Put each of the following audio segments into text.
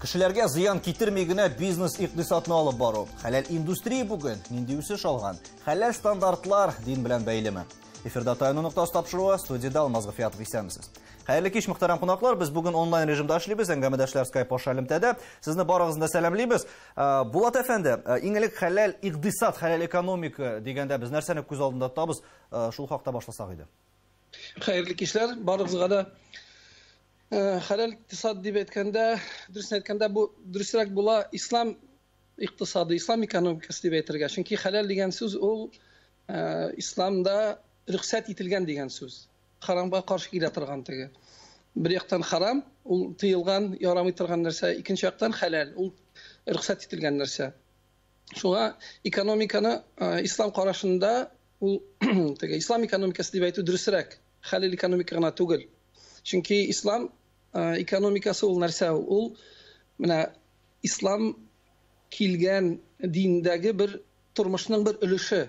Кешеләргә зыян китерми генә бизнес икътисадны алып бару. Хәләл индустрия бүген нинди үсеш алган? Хәләл стандартлар дин белән бәйлеме? Эфирда Таяну ноктасы тапшыруы, студияда Алмаз Гафиятов, исәнмесез. Хәерле кич, мөхтәрәм кунаклар. Без бүген онлайн режимда эшлибез. Әңгәмәдәшләр Skype аша элемтәдә. Сезне барыгызны да сәламлибез. Булат әфәнде, иң элек хәләл икътисад, хәләл экономика дигәндә без нәрсәне күз алдында тотабыз? Шул хакта башласак иде. Хәерле кичләр барыгызга да. Хәләл икътисад дип әйткәндә, дөресен әйткәндә, бу дөресрәк була ислам икътисады, ислам экономикасы дип әйтергә. Чөнки хәләл дигән сүз ул исламда рөхсәт ителгән дигән сүз. Харамга каршы килә торган теге. Бер яктан харам, ул тыелган, ярамый торган нәрсә, икенче яктан хәләл, ул рөхсәт ителгән нәрсә. Шуңа экономиканы ислам карашында ул теге ислам экономикасы дип әйтү дөресрәк. Хәләл экономика гына түгел. Чөнки ислам экономикасы ул нәрсә ул? Ул менә ислам килгән диндәге бер тормышның бер өлеше.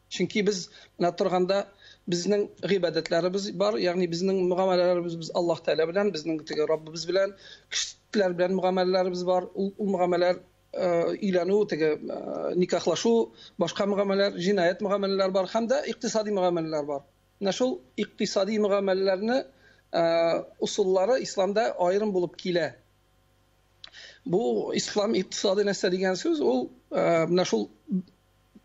Чөнки без менә торганда безнең гыйбадәтләребез бар, ягъни безнең мөгамәләләребез без Аллаһ Тәгалә белән, безнең теге Раббыбыз белән, кешеләр белән мөгамәләләребез бар. Ул мөгамәләләр өйләнү, теге никахлашу, башка мөгамәләләр, җинаять мөгамәләләр бар һәм дә икътисади мөгамәләләр бар. Менә шул икътисади мөгамәләләрне усуллары исламда аерым булып килә. Бу ислам икътисады нәрсә дигән сүз, ул менә шул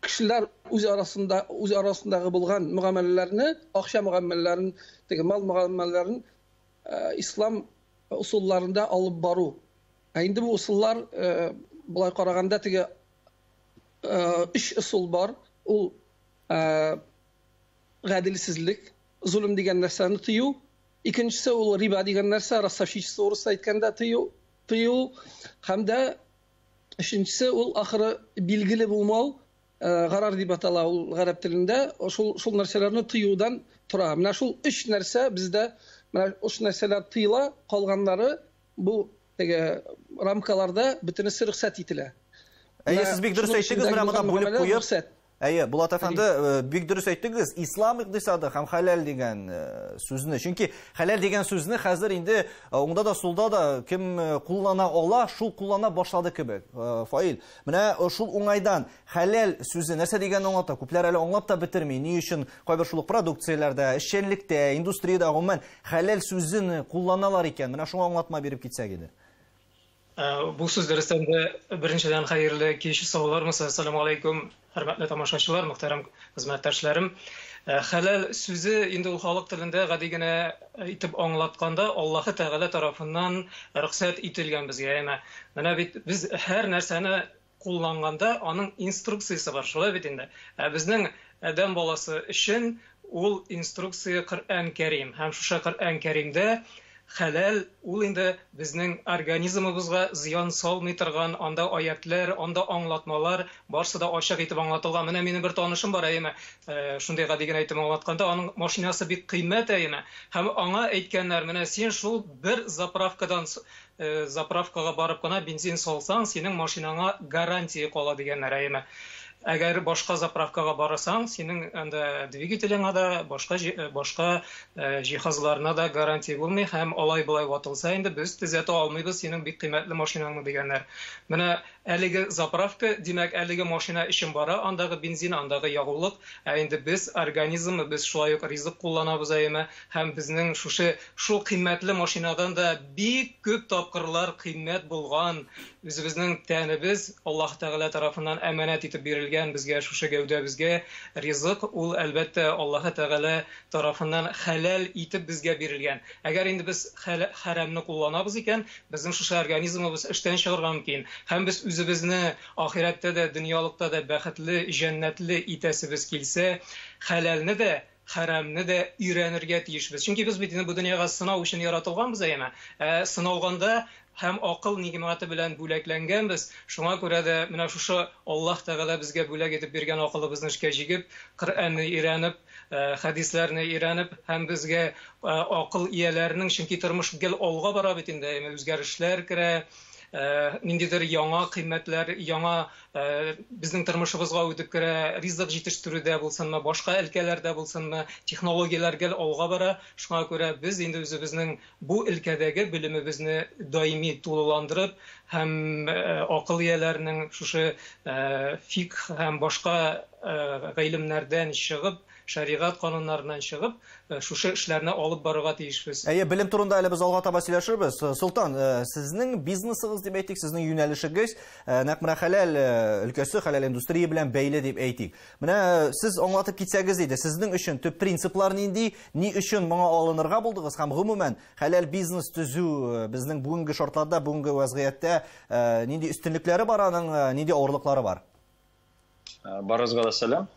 кешеләр үз арасында, үз арасындагы булган мөгамәләләрне, акча мөгамәләләрен, теге мал мөгамәләләрен ислам усулларында алып бару. Ә инде бу усуллар болай караганда теге өч ысул бар. Ул гаделсезлек, зулым дигән нәрсәне тыю. Икенчесе ул риба дигән нәрсә, ростовщичество урысча әйткәндә тыю. Һәм дә өченчесе ул ахыры билгеле булмау, гарар дип атала ул гарәп телендә, шул нәрсәләрне тыюдан тора. Менә шул өч нәрсә бездә, менә өч нәрсәләр тыела, калганнары бу теге рамкаларда бөтенесе рөхсәт ителә. Әйе, сез бик дөрес әйттегез, менә монда бүлеп куеп. Әйе, Булат әфәнде, бик дөрес әйттегез, ислам икътисады һәм хәләл дигән сүзне. Чөнки хәләл дигән сүзне хәзер инде уңда да сулда да кем куллана ала, шул куллана башлады кебек. Фаил, менә шул уңайдан хәләл сүзе нәрсә дигәнне аңлата? Күпләр әле аңлап та бетерми. Ни өчен кайбер шул ук продукцияләрдә, эшчәнлектә, индустриядә гомумән хәләл сүзен кулланалар икән? Менә шуңа аңлатма биреп китсәк иде. Бу сүз дөрестән дә беренчедән хәерле кич, саулармысыз? Ассаламу алейкум, хөрмәтле тамашачылар, мөхтәрәм хезмәттәшләрем. Хәләл сүзе инде ул халык телендә гади генә итеп аңлатканда Аллаһы Тәгалә тарафыннан рөхсәт ителгән безгә. Әмма менә бит без һәр нәрсәне кулланганда аның инструкциясе бар, шулай бит инде. Ә безнең адәм баласы өчен ул инструкция Коръән Кәрим. Һәм шушы Коръән Кәримдә хәләл ул инде безнең организмыбызга зыян салмый торган, анда аятлар, анда аңлатмалар, барсы да ачык итеп аңлатылган. Менә минем бер танышым бар, әйеме, шундый гади генә итеп аңлатканда, аның машинасы бик кыйммәт, әйеме, һәм аңа әйткәннәр, менә син шул бер заправкадан заправкага барып кына бензин салсаң, синең машинаңа гарантия кала дигәннәр, әйеме. Әгәр башка заправкага барасаң, синең анда двигателеңа да, башка җиһазларына да гарантия булмый һәм алай-болай ватылса инде без төзәтә алмыйбыз синең бик кыйммәтле машинаңны дигәннәр. Менә әлеге заправка, димәк, әлеге машина өчен бара, андагы бензин, андагы ягулык, ә инде без организмы, без шулай ук ризык кулланабыз әйеме, һәм безнең шушы шул кыйммәтле машинадан да бик күп тапкырлар кыйммәт булган үзебезнең тәнебез Аллаһ Тәгалә тарафыннан әманәт итеп бирелгән безгә шушы гәүдәбезгә ризык, ул әлбәттә Аллаһ Тәгалә тарафыннан хәләл итеп безгә бирелгән. Әгәр инде без хәрамны кулланабыз икән, безнең шушы организмыбыз эштән чыгарга мөмкин. Һәм без үзебезне ахирәттә дә, дөньялыкта да бәхетле, җәннәтле итәсебез килсә, хәләлне дә, хәрамны да өйрәнергә тиешбез. Чөнки без бит инде бу дөньяга сынау өчен яратылганбыз, әйеме? Сыналганда һәм акыл нигъмәте белән бүләкләнгәнбез. Шуңа күрә дә менә шушы Аллаһ Тәгалә безгә бүләк итеп биргән акылыбызны эшкә җигеп, Коръәнне өйрәнеп, хәдисләрне өйрәнеп һәм безгә акыл ияләренең, чөнки тормыш гел алга бара бит инде, әйеме, үзгәрешләр керә, ниндидер яңа кыйммәтләр, яңа безнең тормышыбызга үтеп керә, ризык җитештерүдә булсынмы, башка өлкәләрдә булсынмы, технологияләр гел алга бара. Шуңа күрә без инде үзебезнең бу өлкәдәге белемебезне даими тулыландырып, һәм акыл ияләренең шушы фикх һәм башка гыйлемнәрдән чыгып, шәригать кануннарыннан чыгып, шушы эшләрне алып барырга тиешбез. Әйе, белем турында әле без алга таба сөйләшербез. Солтан, сезнең бизнесыгыз дип әйтик, сезнең юнәлешегез нәкъ менә хәләл өлкәсе, хәләл индустрия белән бәйле дип әйтик. Менә сез аңлатып китсәгез иде, сезнең өчен төп принциплар нинди, ни өчен моңа алынырга булдыгыз һәм гомумән хәләл бизнес төзү безнең бүгенге шартларда, бүгенге вазгыятьтә нинди өстенлекләре бар аның, нинди авырлыклары бар? Барыгызга да сәлам.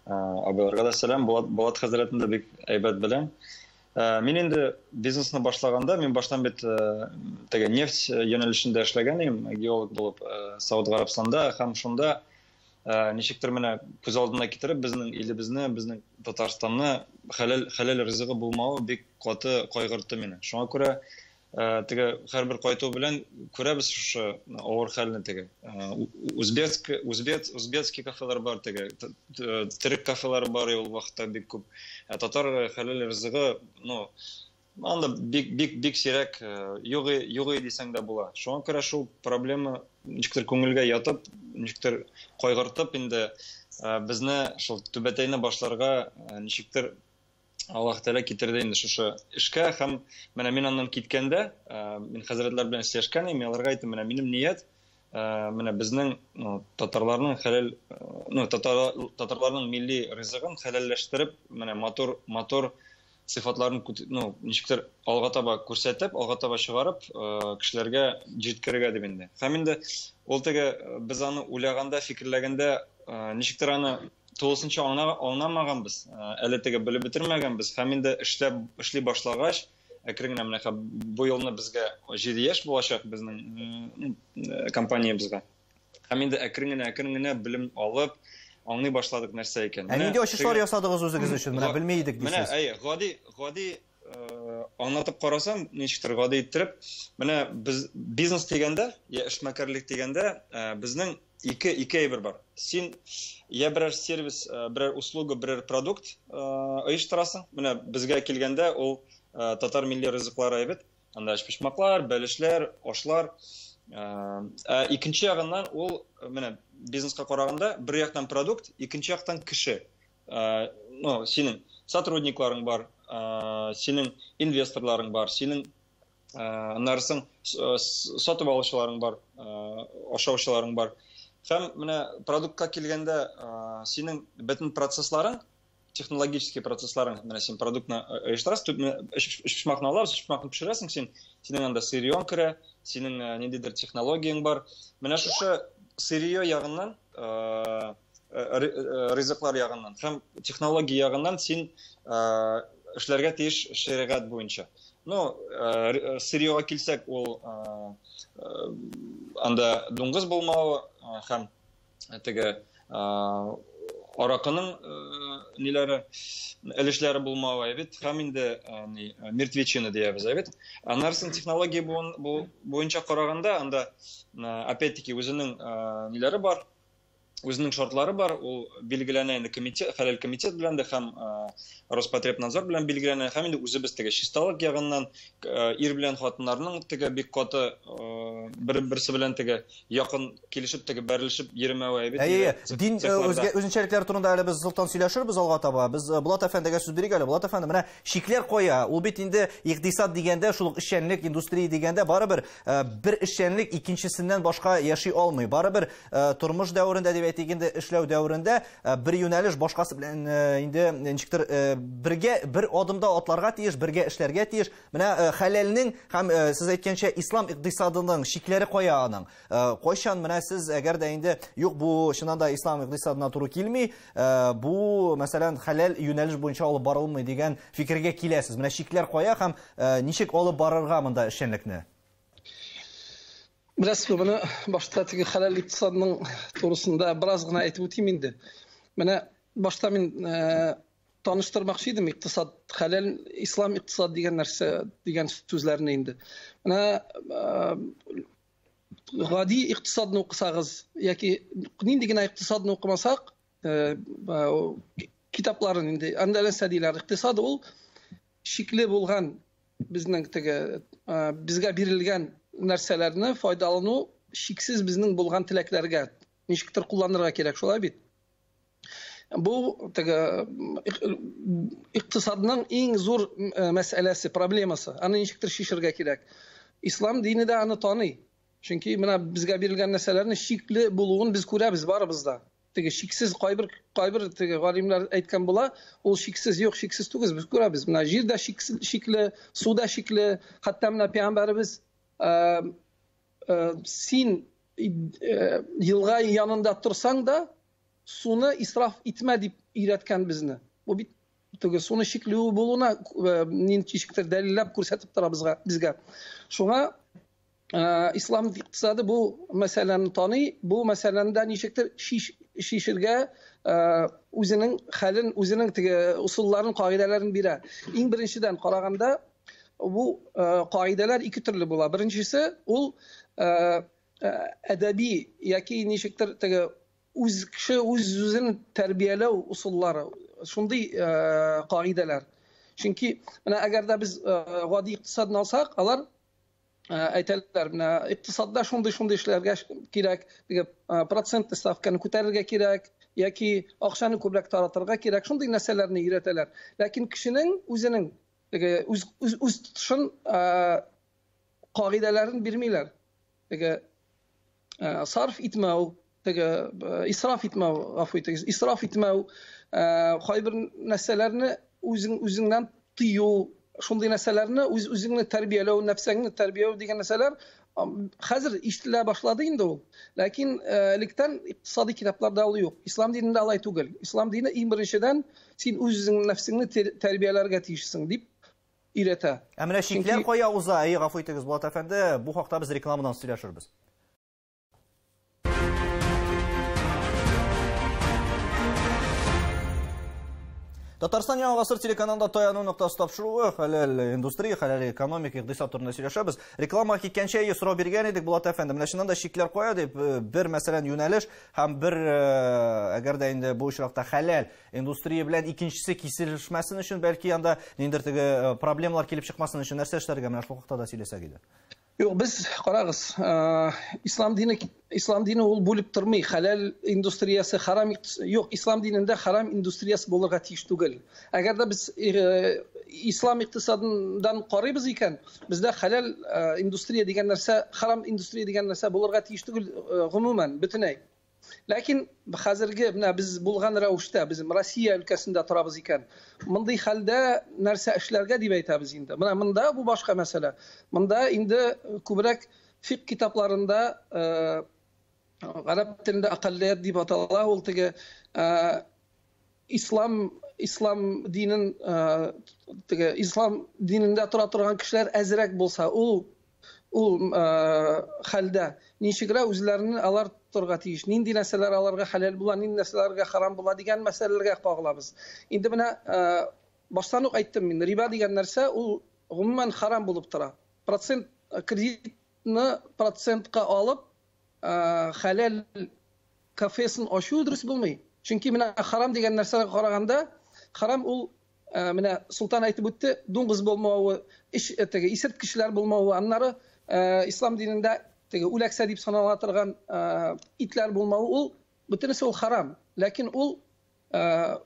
Абыйларга да сәлам. Булат хәзрәтне дә бик әйбәт беләм. Мин инде бизнесны башлаганда, мин баштан бит теге нефть юнәлешендә эшләгән идем, геолог булып Сауд Гарәбстанда, һәм шунда ничектер менә күз алдына китереп безнең илебезне, безнең Татарстанны хәләл ризыгы булмавы бик каты кайгыртты мине. Шуңа күрә теге һәрбер кайту белән күрәбез шушы авыр хәлне теге. Узбекский кафелар бар теге, төрек кафелары бар ул вакытта бик күп. Татар хәләл ризыгы, ну, анда бик сирәк, югы дисәң дә була. Шуңа күрә шул проблема ничектер күңелгә ятып, ничектер кайгыртып инде безне шул түбәтәйне башларга ничектер Аллаһ Тәгалә китерде инде шушы эшкә. Һәм менә мин аннан киткәндә, мин хәзрәтләр белән сөйләшкән идем, мин аларга әйттем, менә минем ният, менә безнең, ну, татарларның хәләл, ну, татарларның милли ризыгын хәләлләштереп, менә матур сыйфатларын, ну, ничектер алга таба күрсәтеп, алга таба чыгарып, кешеләргә җиткерергә дип инде. Һәм инде ул теге без аны уйлаганда, фикерләгәндә, ничектер аны тулысынча аңламаганбыз, әле теге белеп бетермәгәнбез. Һәм инде эшли башлагач, әкрен генә менә бу елны безгә 7 яшь булачак безнең компаниябезгә. Һәм инде әкрен генә белем алып, аңлый башладык нәрсә икән. Ә нинди ачышлар ясадыгыз үзегез өчен? Менә белми идек дисез. Менә, әйе, гади аңлатып карасам, ничектер гади иттереп, менә без бизнес дигәндә, я эшмәкәрлек дигәндә, безнең ике әйбер бар. Син я берәр сервис, берәр услуга, берәр продукт оештырасың. Менә безгә килгәндә ул татар милли ризыклары әйбәт. Анда өчпочмаклар, бәлешләр, ашлар. Ә икенче ягыннан ул менә бизнеска караганда бер яктан продукт, икенче яктан кеше. Ну, синең сотрудникларың бар, синең инвесторларың бар, синең аннарысын сатып алучыларың бар, ашаучыларың бар. Һәм менә продуктка килгәндә, синең бөтен процессларың, технологический процессларың, менә син продуктны оештырасың, өчпочмакны аласың, өчпочмакны пешерәсең, син, синең анда сырьең керә, синең ниндидер технологияң бар. Менә шушы сырье ягыннан, ризыклар ягыннан һәм технология ягыннан син эшләргә тиеш шәригать буенча. Ну, сырьега килсәк, ул анда дуңгыз булмавы һәм теге аракының ниләре, өлешләре булмавы бит, һәм инде мертвечина диябез бит. Аннарысын технология буенча караганда, анда опять-таки үзенең ниләре бар, үзенең шартлары бар, ул билгеләнә инде комитет, хәләл комитет белән дә һәм Роспотребнадзор белән билгеләнә, һәм инде үзебез теге чисталык ягыннан ир белән хатыннарның теге бик каты бер-берсе белән теге якын килешеп, теге бәрелешеп йөрмәве бит. Әйе, дин үзенчәлекләре турында әле без Солтан сөйләшербез алга таба. Без Булат әфәндегә сүз бирик әле. Булат әфәнде, менә чикләр кая? Ул бит инде икътисад дигәндә, шул ук эшчәнлек, индустрия дигәндә барыбер бер эшчәнлек икенчесеннән башка яши алмый. Барыбер тормыш дәверендә дип әйтик инде, эшләү дәверендә бер юнәлеш башкасы белән инде ничектер бергә бер адымда атларга тиеш, бергә эшләргә тиеш. Менә хәләлнең һәм сез әйткәнчә ислам икътисадының чикләре кая аның? Кайчан менә сез әгәр дә инде юк, бу чыннан да ислам икътисадына туры килми, бу мәсәлән хәләл юнәлеш буенча алып барылмый дигән фикергә киләсез. Менә чикләр кая һәм ничек алып барырга монда эшчәнлекне? Беләсезме, моны башта теге хәләл икътисадының турысында бераз гына әйтеп үтим инде. Менә башта мин таныштырмакчы идем икътисад, хәләл ислам икътисад дигән нәрсә дигән сүзләрне инде. Менә гади икътисадны укысагыз яки нинди генә икътисадны укымасак, китапларын инде анда нәрсә диләр? Икътисад ул шикле булган безнең теге безгә бирелгән нәрсәләрне файдалану чиксез безнең булган теләкләргә ничектер кулланырга кирәк, шулай бит. Бу теге икътисадның иң зур мәсьәләсе, проблемасы. Аны ничектер чишергә кирәк. Ислам дине дә аны таный. Чөнки менә безгә бирелгән нәрсәләрнең чикле булуын без күрәбез барыбыз да. Теге чиксез кайбер теге галимнәр әйткән була, ул чиксез юк, чиксез түгел, без күрәбез. Менә җир дә чикле, су да чикле, хәтта менә пәйгамбәребез син елга янында торсаң да, суны исраф итмә дип өйрәткән безне. Бу бит теге суны чикле булуына ничектер дәлилләп күрсәтеп тора безгә. Шуңа ислам икътисады бу мәсьәләне таный, бу мәсьәләне дә ничектер шишергә үзенең хәлен, үзенең теге усулларын, кагыйдәләрен бирә. Иң беренчедән караганда бу кагыйдәләр ике төрле була. Беренчесе ул әдәби яки ничектер теге үз кеше үз-үзен тәрбияләү усуллары, шундый кагыйдәләр. Чөнки менә әгәр дә без гади икътисадны алсак, алар әйтәләр, менә икътисадда шундый-шундый эшләргә кирәк, теге процентный ставканы күтәрергә кирәк, яки акчаны күбрәк таратырга кирәк, шундый нәрсәләрне өйрәтәләр. Ләкин кешенең үзенең теге үз тотышын кагыйдәләрен бирмиләр. Теге сарф итмәү, теге исраф итмәү, гафу итегез, исраф итмәү, кайбер нәрсәләрне үзеңнән тыю, шундый нәрсәләрне үз-үзеңне тәрбияләү, нәфсеңне тәрбияләү дигән нәрсәләр хәзер ишетелә башлады инде ул. Ләкин электән икътисади китапларда ул юк. Ислам динендә алай түгел. Ислам дине иң беренчедән син үз-үзеңнең нәфсеңне тәрбияләргә тиешсең дип өйрәтә. Ә менә чикләр кая уза? Әй, гафу итегез, Булат әфәнде, бу хакта без рекламадан сөйләшербез. Татарстан Яңа Гасыр телеканалында таяну ноктасы тапшыруы, хәләл индустрия, хәләл экономика, икътисад турында сөйләшәбез. Реклама киткәнчә сорау биргән идек, Булат әфәнде. Менә чыннан да чикләр кая дип, бер мәсәлән юнәлеш һәм бер, әгәр дә инде бу очракта хәләл индустрия белән икенчесе киселешмәсен өчен, бәлки анда ниндидер теге проблемалар килеп чыкмасын өчен нәрсә эшләргә, менә шул хакта да сөйләсәк иде. Юк, без карагыз, ислам дине ул бүлеп тормый, хәләл индустриясе, харам, юк, ислам динендә харам индустриясе булырга тиеш түгел. Әгәр дә без ислам икътисадыннан карыйбыз икән, бездә хәләл индустрия дигән нәрсә, харам индустрия дигән нәрсә булырга тиеш түгел, гомумән, бөтенләй. Ләкин хәзерге менә без булган рәвештә, без Россия өлкәсендә торабыз икән, мондый хәлдә нәрсә эшләргә дип әйтәбез инде. Менә монда бу башка мәсьәлә. Монда инде күбрәк фикъ китапларында гарәп телендә акаллият дип атала, ул теге ислам динен теге ислам динендә тора торган кешеләр әзрәк булса, ул хәлдә ничегрәк үзләрен алар торга тиеш, нинди нәрсәләр аларга хәләл була, нинди нәрсәләргә харам була дигән мәсьәләләргә кагылабыз. Инде менә баштан ук әйттем мин, риба дигән нәрсә ул гомумән харам булып тора. Процент кредитны процентка алып хәләл кафесын ачу дөрес булмый. Чөнки менә харам дигән нәрсәгә караганда, харам ул менә Солтан әйтеп үтте, дуңгыз булмавы, теге исерткечләр булмавы, аннары ислам динендә теге үләксә дип санала торган итләр булмавы, ул бөтенесе ул харам. Ләкин ул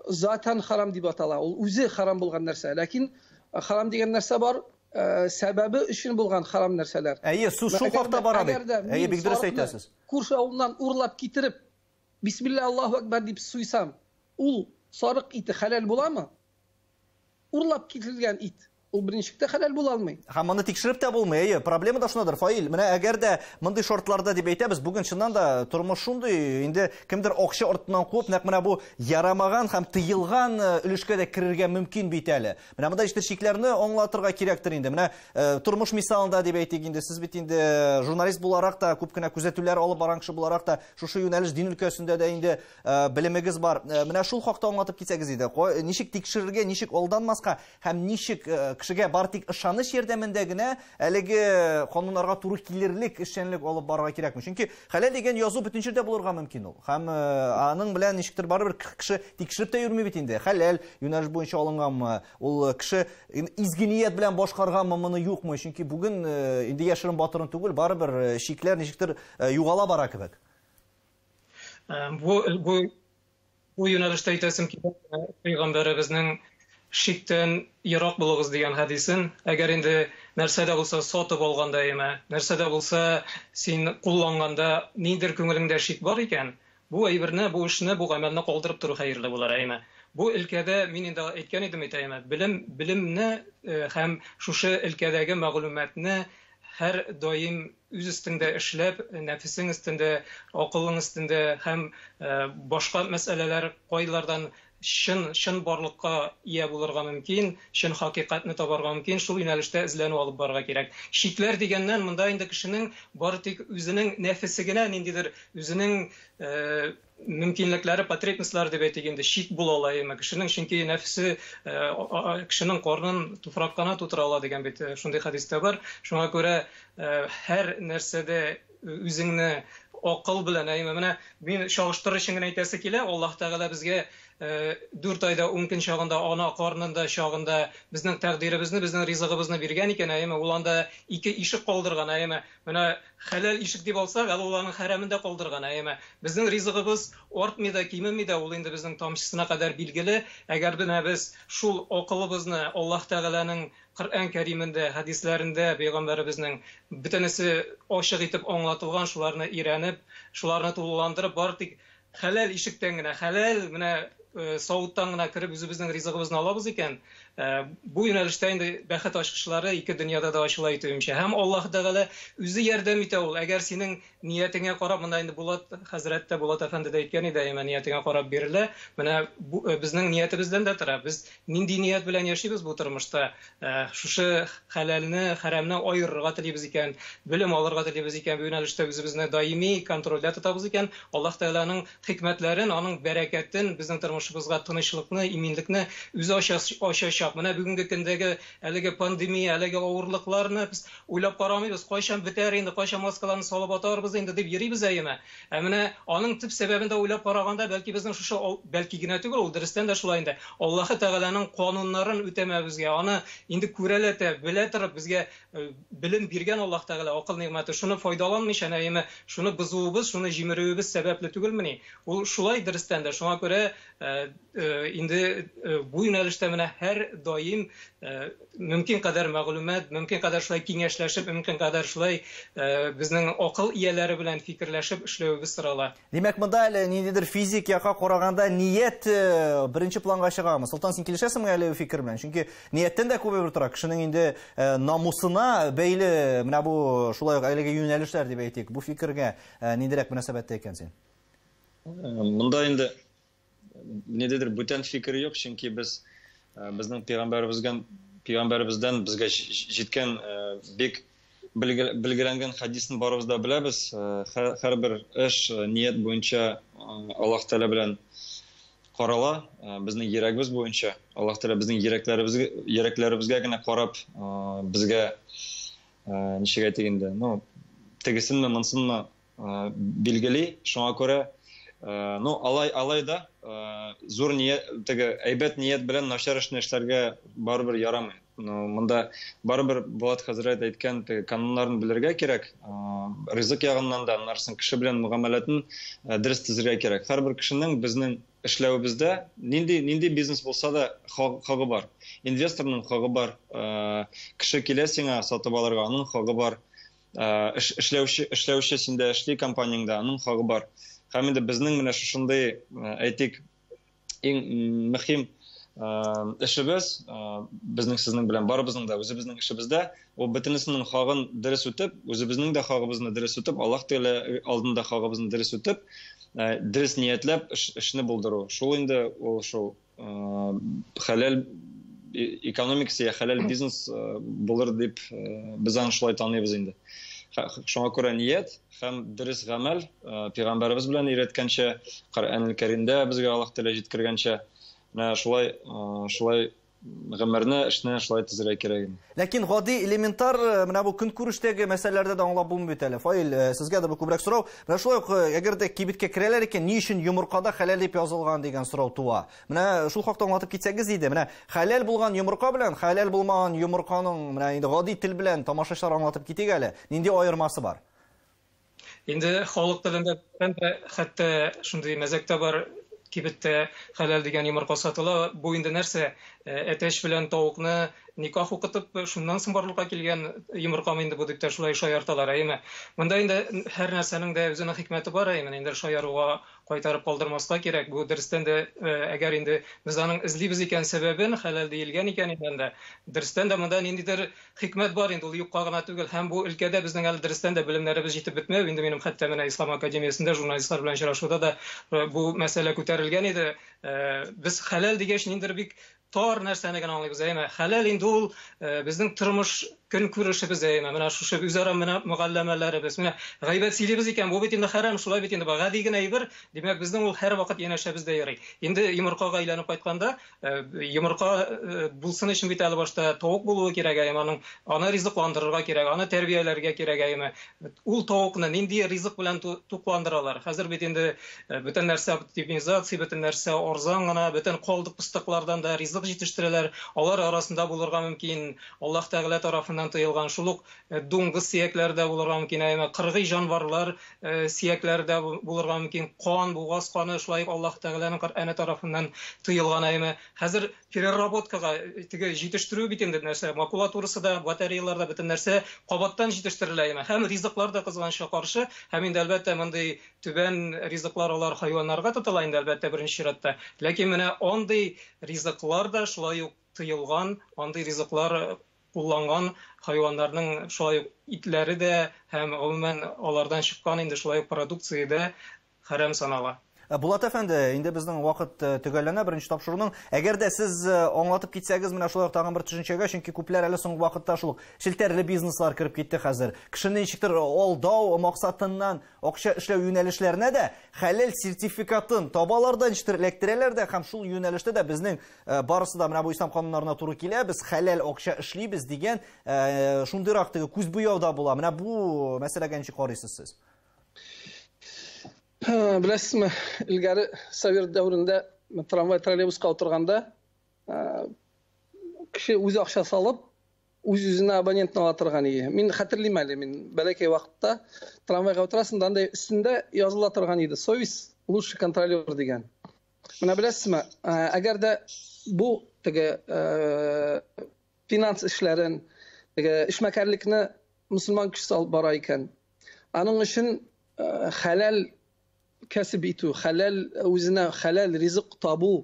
затан харам дип атала. Ул үзе харам булган нәрсә. Ләкин харам дигән нәрсә бар, сәбәбе өчен булган харам нәрсәләр. Әйе, сүз шул хакта бара бит. Әйе, бик дөрес әйтәсез. Күрше авылыннан урлап китереп, бисмилла Аллаһу акбар дип суйсам, ул сарык ите хәләл буламы? Урлап китерелгән ит, ул берничек тә хәләл була алмый. Һәм моны тикшереп тә булмый. Әйе, проблема да шундадыр, Фаил. Менә әгәр дә мондый шартларда дип әйтәбез, бүген чыннан да тормыш шундый, инде кемдер акча артыннан куып, нәкъ менә бу ярамаган һәм тыелган өлешкә дә керергә мөмкин бит әле. Менә монда ишетер чикләрне аңлатырга кирәктер инде. Менә тормыш мисалында дип әйтик инде, сез бит инде журналист буларак та, күп кенә күзәтүләр алып барган кеше буларак та, шушы юнәлеш дин өлкәсендә дә инде белемегез бар. Менә шул хакта аңлатып китсәгез иде. Ничек тикшерергә, ничек алданмаска һәм ничек Кешегә бары тик ышаныч ярдәмендә генә әлеге кануннарга туры килерлек эшчәнлек алып барырга кирәкме? Чөнки хәләл дигән язу бөтен җирдә булырга мөмкин ул. Һәм аның белән ничектер барыбер кеше тикшереп тә йөрми бит инде. Хәләл юнәлеш буенча алынганмы? Ул кеше изге ният белән башкарганмы, моны юкмы? Чөнки бүген инде яшерен батырын түгел, барыбер шикләр ничектер югала бара кебек. Бу юнәлештә әйтәсем килә, пәйгамбәребезнең шиктән ерак булыгыз дигән хәдисен, әгәр инде нәрсә дә булса сатып алганда, яме, нәрсә дә булса син кулланганда ниндидер күңелеңдә шик бар икән, бу әйберне, бу эшне, бу гамәлне калдырып тору хәерле булыр, әйме. Бу өлкәдә мин инде әйткән идем бит, әйме, белемне һәм шушы өлкәдәге мәгълүматны һәр даим үз өстеңдә эшләп, нәфесең өстендә, акылың өстендә һәм башка мәсьәләләр кайлардан чын барлыкка ия булырга мөмкин, чын хакыйкатьне табарга мөмкин, шул юнәлештә эзләнү алып барырга кирәк. Шикләр дигәннән монда инде кешенең бары тик үзенең нәфесе генә ниндидер үзенең мөмкинлекләре, потребностьләре дип әйтик инде, шик була ала әмма кешенең, чөнки нәфесе кешенең карнын туфрак кына тутыра ала дигән бит шундый хәдистә бар. Шуңа күрә һәр нәрсәдә үзеңне акыл белән, әйме, менә мин чагыштырыр өчен генә әйтәсе килә, Аллаһ Тәгалә безгә 4 айда 10 көн чагында, ана карнында чагында безнең тәкъдиребезне, безнең ризыгыбызны биргән икән, әйме, ул анда ике ишек калдырган, әйме, менә хәләл ишек дип алсак, әле ул аның хәрәмен дә калдырган, әйме. Безнең ризыгыбыз артмый да, кимеми дә, ул инде безнең тамчысына кадәр билгеле. Әгәр менә без шул акылыбызны Аллаһ Тәгаләнең Коръән Кәримендә, хәдисләрендә, пәйгамбәребезнең бөтенесе ачык итеп аңлатылган, шуларны өйрәнеп, шуларны тулыландырып, бары тик хәләл ишектән генә, хәләл менә савыттан гына кереп үзебезнең ризыгыбызны алабыз икән, бу юнәлештә инде бәхет ачкычлары ике дөньяда да ачыла әйтүемчә. Һәм Аллаһ Тәгалә үзе ярдәм итә ул. Әгәр синең ниятеңә карап, монда инде Булат хәзрәт тә, Булат әфәнде дә әйткән иде, әмма ниятеңә карап бирелә. Менә бу безнең ниятебездән дә тора. Без нинди ният белән яшибез бу тормышта? Шушы хәләлне, хәрәмне аерырга телибез икән, белем алырга телибез икән, бу юнәлештә үзебезне даими контрольдә тотабыз икән, Аллаһ Тәгаләнең хикмәтләрен, аның бәрәкәтен, безнең тормышыбызга тынычлыкны, иминлекне үзе ачачак. Менә бүгенге көндәге әлеге пандемия, әлеге авырлыкларны без уйлап карамыйбыз, кайчан бетәр инде, кайчан маскаларны салып атарбыз инде дип йөрибез әйеме. Ә менә аның төп сәбәбен дә уйлап караганда, бәлки безнең шушы, бәлки генә түгел, ул дөрестән дә шулай инде. Аллаһы Тәгаләнең кануннарын үтәмәбезгә, аны инде күрәләтә, белә торып безгә белем биргән Аллаһ Тәгалә акыл нигъмәте, шуны файдаланмыйча, әйеме, шуны бозуыбыз, шуны җимерүебез сәбәпле түгелмени? Ул шулай дөрестән дә. Шуңа күрә инде бу юнәлештә менә һәр даим мөмкин кадәр мәгълүмат, мөмкин кадәр шулай киңәшләшеп, мөмкин кадәр шулай безнең акыл ияләре белән фикерләшеп эшләвебез сорала. Димәк, монда әле ниндидер физик якка караганда ният беренче планга чыгамы? Солтан, син килешәсеңме әле бу фикер белән? Чөнки нияттән дә күп әйбер тора. Кешенең инде намусына бәйле менә бу шулай ук әлеге юнәлешләр дип әйтик. Бу фикергә ниндирәк мөнәсәбәттә икән син? Монда инде ниндидер бүтән фикер юк, чөнки без безнең пәйгамбәребездән безгә җиткән бик билгеләнгән хәдисен барыбыз да беләбез. Һәрбер эш ният буенча Аллаһ Тәгалә белән карала, безнең йөрәгебез буенча. Аллаһ Тәгалә безнең йөрәкләребезгә генә карап, безгә ничек әйтик инде, ну, тегесенме, монсынмы билгели. Шуңа күрә, ну, алай да зур ният, теге әйбәт ният белән начар эшне эшләргә барыбер ярамый. Ну, монда барыбер Булат хәзрәт әйткән теге кануннарын белергә кирәк. Ризык ягыннан да, аннан кеше белән мөгамәләтен дөрес төзергә кирәк. Һәрбер кешенең безнең эшләвебездә нинди бизнес булса да хагы бар. Инвесторның хагы бар. Кеше килә сиңа сатып алырга, аның хагы бар. Эшләүче синдә эшли компанияңдә, аның хагы бар. Һәм инде безнең менә шушындый, әйтик, иң мөһим эшебез, безнең сезнең белән барыбызның да үзебезнең эшебездә, ул бөтенесенең хагын дөрес үтеп, үзебезнең дә хагыбызны дөрес үтеп, Аллаһ Тәгалә алдында хагыбызны дөрес үтеп, дөрес ниятләп эшне булдыру. Шул инде ул шул хәләл экономикасы я хәләл бизнес булыр дип без аны шулай таныйбыз инде. Шуңа күрә ният һәм дөрес гамәл, пәйгамбәребез белән өйрәткәнчә, Коръән-Кәримдә безгә Аллаһ Тәгалә җиткергәнчә, менә шулай Гомерне, эшне шулай төзергә кирәк инде. Ләкин гади элементар менә бу көнкүрештәге мәсьәләләрдә дә аңлап булмый бит әле. Фаил, сезгә дә бу күбрәк сорау. Менә шулай ук, әгәр дә кибеткә керәләр икән, ни өчен йомыркада хәләл дип язылган дигән сорау туа. Менә шул хакта аңлатып китсәгез иде. Менә хәләл булган йомырка белән хәләл булмаган йомырканың менә инде гади тел белән тамашачылар аңлатып китик әле. Нинди аермасы бар? Инде халык телендә хәтта шундый мәзәк тә бар, кибеттә хәләл дигән йомырка сатыла. Бу инде нәрсә? Әтәч белән тавыкны никах укытып, шуннан соң барлыкка килгән йомыркамы инде бу дип тә шулай шаярталар, әйеме? Монда инде һәр нәрсәнең дә үзенең хикмәте бар, әйеме? Инде шаяруга кайтарып калдырмаска кирәк. Бу дөрестән дә, әгәр инде без аның эзлибез икән сәбәбен, хәләл диелгән икән инде, дөрестән дә монда ниндидер хикмәт бар инде, ул юкка гына түгел. Һәм бу өлкәдә безнең әле дөрестән дә белемнәребез җитеп бетмәү. Инде минем хәтта менә Ислам академиясендә журналистлар белән очрашуда да бу мәсьәлә күтәрелгән иде. Без хәләл дигәч ниндидер бик тар нәрсәне генә аңлыйбыз, әйеме? Хәләл инде ул безнең тормыш көнкүрешебез, әйеме? Менә шушы үзара менә мөгалләмәләребез, менә гайбәт сөйлибез икән, бу бит инде хәрам, шулай бит инде, гади генә әйбер, димәк, безнең ул һәрвакыт янәшәбездә йөри. Инде йомыркага әйләнеп кайтканда, йомырка булсын өчен бит әле башта тавык булуы кирәк, әйеме? Аның аны ризыкландырырга кирәк, аны тәрбияләргә кирәк, әйеме? Ул тавыкны нинди ризык белән тукландыралар? Хәзер бит инде бөтен нәрсә оптимизация, бөтен нәрсә арзан гына, бөтен калдык пыстыклардан да ризык җитештерәләр. Алар арасында булырга мөмкин Аллаһ Тәгалә тарафыннан тыелган шул ук дуңгыз сөякләре дә булырга мөмкин, әмма кыргый җанварлар сөякләре дә булырга мөмкин, кан, бугаз каны шулай ук Аллаһ Тәгаләнең Коръәне тарафыннан тыелган, әмма хәзер переработкага теге җитештерү бит инде нәрсә, макулатурасы да, батареялар да, бөтен нәрсә кабаттан җитештерелә, әмма һәм ризыклар да кызганычка каршы, һәм инде әлбәттә мондый түбән ризыклар алар хайваннарга тотыла инде әлбәттә беренче чиратта. Ләкин менә андый ризыклар да шулай ук тыелган, андый ризыклар кулланган хайваннарның шулай ук итләре дә һәм гомумән алардан чыккан инде шулай ук продукция дә хәрам санала. Булат әфәнде, инде безнең вакыт төгәлләнә беренче тапшыруның. Әгәр дә сез аңлатып китсәгез, менә шулай ук тагын бер төшенчәгә, чөнки күпләр әле соңгы вакытта шул челтәрле бизнеслар кереп китте хәзер. Кешене ничектер алдау максатыннан акча эшләү юнәлешләренә дә хәләл сертификатын табалар да, ничектер эләктерәләр дә, һәм шул юнәлештә дә безнең барысы да менә бу ислам кануннарына туры килә, без хәләл акча эшлибез дигән шундыйрак теге күз буяу да була. Менә бу мәсьәләгә ничек карыйсыз сез? Беләсезме, илгәре Совет дәверендә трамвай троллейбуска утырганда кеше үзе акча салып, үз-үзенә абонентны ала торган иде. Мин хәтерлим әле, мин бәләкәй вакытта трамвайга утырасың да, анда өстендә языла торган иде: совесть лучший контролер дигән. Менә беләсезме, әгәр дә бу теге финанс эшләрен, теге эшмәкәрлекне мөселман кешесе алып бара икән, аның өчен хәләл кәсеп итү, хәләл үзенә хәләл ризык табу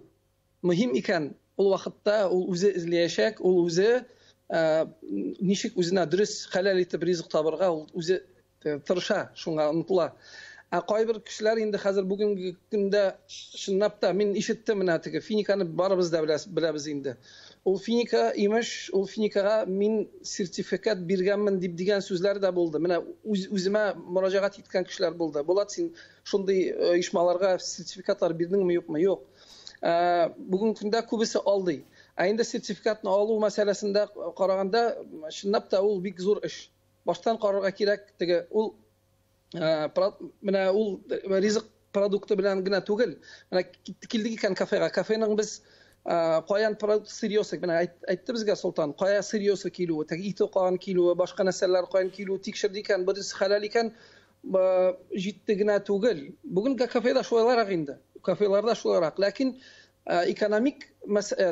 мөһим икән, ул вакытта ул үзе эзләячәк, ул үзе ничек үзенә дөрес хәләл итеп ризык табырга, ул үзе тырыша, шуңа омтыла. Ә кайбер кешеләр инде хәзер бүгенге көндә чынлап та мин ишеттем менә теге финиканы барыбыз да беләбез инде. Ул финика имеш, ул финикага мин сертификат биргәнмен дип дигән сүзләр дә булды. Менә үземә мөрәҗәгать иткән кешеләр булды. Булат, син шундый оешмаларга сертификатлар бирдеңме, юкмы? Юк. Бүгенге көндә күбесе алдый. Ә инде сертификатны алу мәсьәләсендә караганда, чынлап та ул бик зур эш. Баштан карарга кирәк, теге ул менә ул ризык продукты белән генә түгел. Менә килдек икән кафега. Кафеның без каян продукт сырьёсы, менә әйтте безгә Солтан, кая сырьёсы килүе, теге ите каян килүе, башка нәрсәләр каян килүе тикшерде икән, беренче хәләл икән, җитте генә түгел. Бүген кафеда шулайрак инде. Кафеларда шулайрак. Ләкин экономик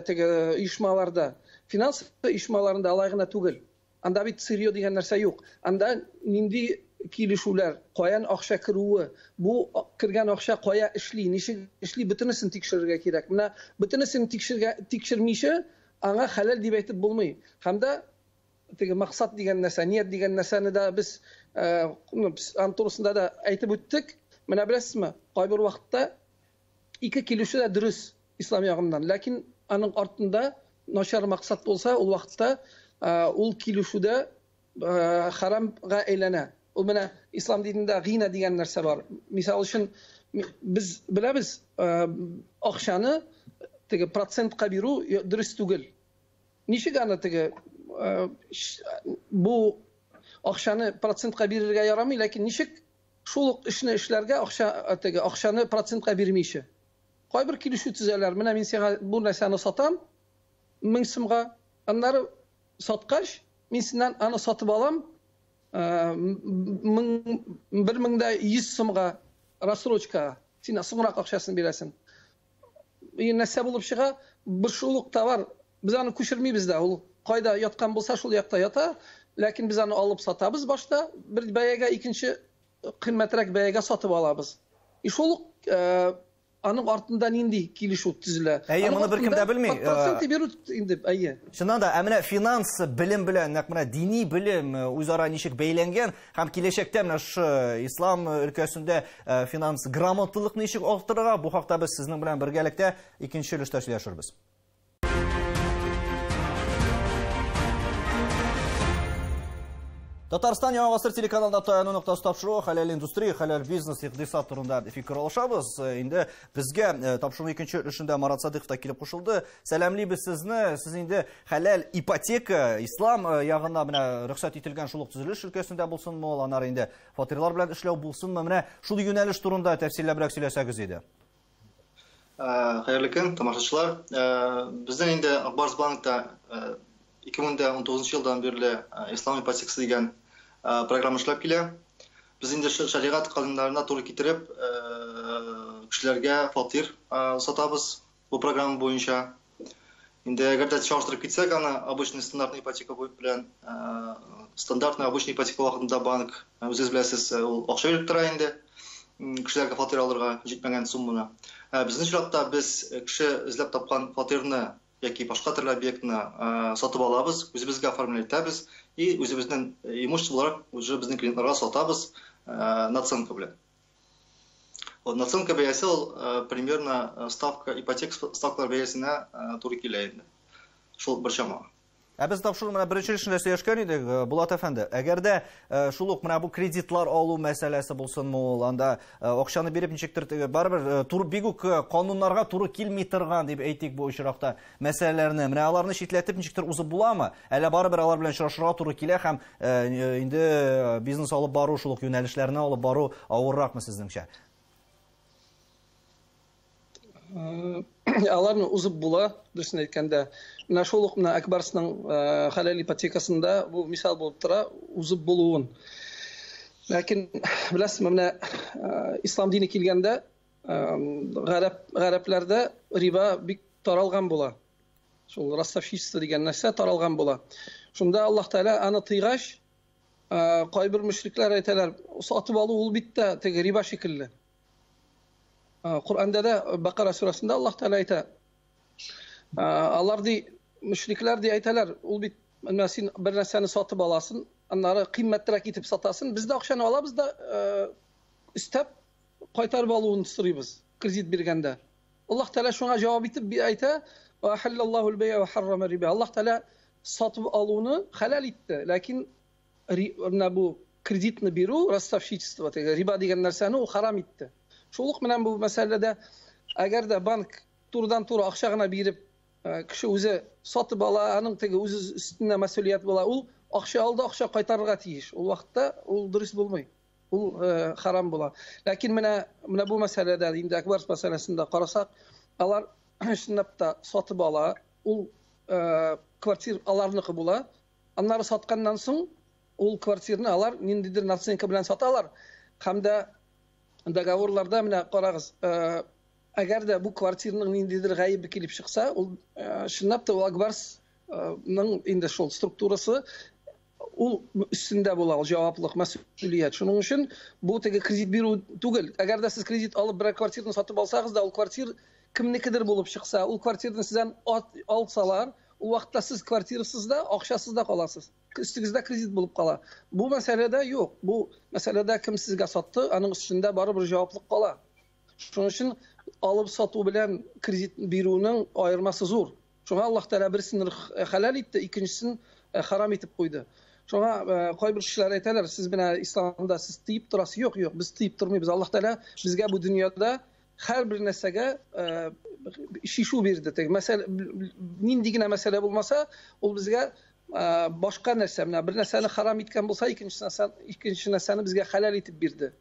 теге оешмаларда, финанс оешмаларында алай гына түгел. Анда бит сырьё дигән нәрсә юк. Анда нинди килешүләр, каян акча керүе, бу кергән акча кая эшли, ничек эшли, бөтенесен тикшерергә кирәк. Менә бөтенесен тикшермичә аңа хәләл дип әйтеп булмый. Һәм дә теге максат дигән нәрсә, ният дигән нәрсәне дә без аның турысында да әйтеп үттек. Менә беләсезме, кайбер вакытта ике килешү дә дөрес ислам ягыннан, ләкин аның артында начар максат булса, ул вакытта ул килешүдә харамга әйләнә. Ул менә ислам динендә гыйна дигән нәрсә бар. Мисал өчен, без беләбез, акчаны теге процентка бирү дөрес түгел. Ничек аны теге бу акчаны процентка бирергә ярамый, ләкин ничек шул ук эшне эшләргә акча теге акчаны процентка бирмичә? Кайбер килешү төзәләр. Менә мин сиңа бу нәрсәне сатам 1000 сумга. Аннары саткач, мин синнән аны сатып алам 1100 сумга рассрочкага. Син соңрак акчасын бирәсең. И нәрсә булып чыга? Бер шул ук товар, без аны күчермибез дә, ул кайда яткан булса, шул якта ята, ләкин без аны алып сатабыз башта, бер бәягә, икенче кыйммәтрәк бәягә сатып алабыз. И шул ук аның артында нинди килешү төзелә? Әйе, моны беркем дә белми. Процент бирү инде, әйе. Чыннан да, ә менә финанс белем белән нәкъ менә дини белем үзара ничек бәйләнгән һәм киләчәктә менә шушы ислам өлкәсендә финанс грамотлылыкны ничек арттырырга, бу хакта без сезнең белән бергәлектә икенче өлештә сөйләшербез. Татарстан Яңа гасыр телеканалында таяну ноктасы тапшыруы хәләл индустрия, хәләл бизнес, икътисад турында фикер алышабыз. Инде безгә тапшыруның икенче өлешендә Марат Садыйков та килеп кушылды. Сәламлибез сезне. Сез инде хәләл ипотека, ислам ягына менә рөхсәт ителгән шул ук төзелеш өлкәсендә булсынмы, ул аннары инде фатирлар белән эшләү булсынмы, менә шул юнәлеш турында тәфсилләбрәк сөйләсәгез иде. Хәерле көн, тамашачылар. Безнең инде Ак Барс банкта 2019 елдан бирле ислам ипотекасы дигән программа эшләп килә. Без инде шәригать кануннарына туры китереп, кешеләргә фатир сатабыз бу программа буенча. Инде әгәр дә чагыштырып китсәк, аны обычный стандартный ипотека белән, стандартный обычный ипотека вакытында банк, үзегез беләсез, ул акча биреп тора инде кешеләргә фатир алырга җитмәгән сумманы. Безнең очракта без кеше эзләп тапкан фатирны яки башка төрле объектны сатып алабыз, үзебезгә оформлять итәбез и үзебезнең имущество буларак уже безнең клиентларга сатабыз наценка белән. Вот наценка бәясе ул примерно ставка ипотека ставкалар бәясенә туры килә инде. Шул бер чама. Ә без тапшыру менә беренче өлешендә сөйләшкән идек, Булат әфәнде. Әгәр дә шул ук менә бу кредитлар алу мәсьәләсе булсынмы ул, анда акчаны биреп ничектер теге барыбер туры бик үк кануннарга туры килми торган дип әйтик бу очракта мәсьәләләрне. Менә аларны читләтеп ничектер узып буламы? Әллә барыбер алар белән очрашырга туры килә һәм инде бизнес алып бару, шул ук юнәлешләрне алып бару авырракмы сезнеңчә? Аларны узып була, дөресен әйткәндә. Менә шул ук менә Ак Барсның хәләл ипотекасында бу мисал булып тора, узып булуын. Ләкин беләсезме, менә ислам дине килгәндә, гарәпләрдә риба бик таралган була. Шул ростовщичество дигән нәрсә таралган була. Шунда Аллаһ Тәгалә аны тыйгач, кайбер мөшрикләр әйтәләр, сатып алу ул бит тә теге риба шикелле. Коръәндә дә Бакара сүрәсендә Аллаһ Тәгалә әйтә. Алар ди, мөшрикләр ди әйтәләр, ул бит менә син бер нәрсәне сатып аласың, аннары кыйммәтрәк итеп сатасың, без дә акчаны алабыз да, өстәп кайтарып алуын сорыйбыз кредит биргәндә. Аллаһ Тәгалә шуңа җавап итеп әйтә, Ва ахаллаллаху аль-бәй'a ва харрама риба. Аллаһ Тәгалә сатып алуны хәләл итте, ләкин менә бу кредитны бирү, ростовщичество, теге риба дигән нәрсәне ул харам итте. Шул ук менә бу мәсьәләдә, әгәр дә банк турыдан-туры акча гына биреп, кеше үзе сатып ала, аның теге үзе өстенә мәсьүлият була, ул акча алды, акча кайтарырга тиеш. Ул вакытта ул дөрес булмый. Ул харам була. Ләкин менә бу мәсьәләдә, инде Ак Барс мәсьәләсендә карасак, алар чынлап та сатып ала, ул квартир аларныкы була. Аннары сатканнан соң ул квартирны алар ниндидер наценка белән саталар. Һәм дә договорларда менә карагыз, әгәр дә бу квартирның ниндидер гаебе килеп чыкса, ул чынлап та ул Ак Барсның инде шул структурасы ул өстендә була, ул җаваплылык, мәсьүлият. Шуның өчен бу теге кредит бирү түгел. Әгәр дә сез кредит алып берәр квартираны сатып алсагыз да, ул квартир кемнекедер булып чыкса, ул квартираны сездән алсалар, ул вакытта сез квартирасыз да, акчасыз да каласыз. Өстегездә кредит булып кала. Бу мәсьәләдә юк. Бу мәсьәләдә кем сезгә сатты, аның өстендә барыбер җаваплык кала. Шуның өчен алып сату белән кредит бирүнең аермасы зур. Шуңа Аллаһ Тәгалә берсен хәләл итте, икенчесен харам итеп куйды. Шуңа кайбер кешеләр әйтәләр, сез менә исламда сез тыеп торасыз. Юк, юк, без тыеп тормыйбыз. Аллаһ Тәгалә безгә бу дөньяда һәрбер нәрсәгә Чишү бирде. Теге мәсьәлә нинди генә мәсьәлә булмаса, ул безгә башка нәрсә, менә бер нәрсәне харам иткән булса, икенче нәрсәне безгә хәләл итеп бирде.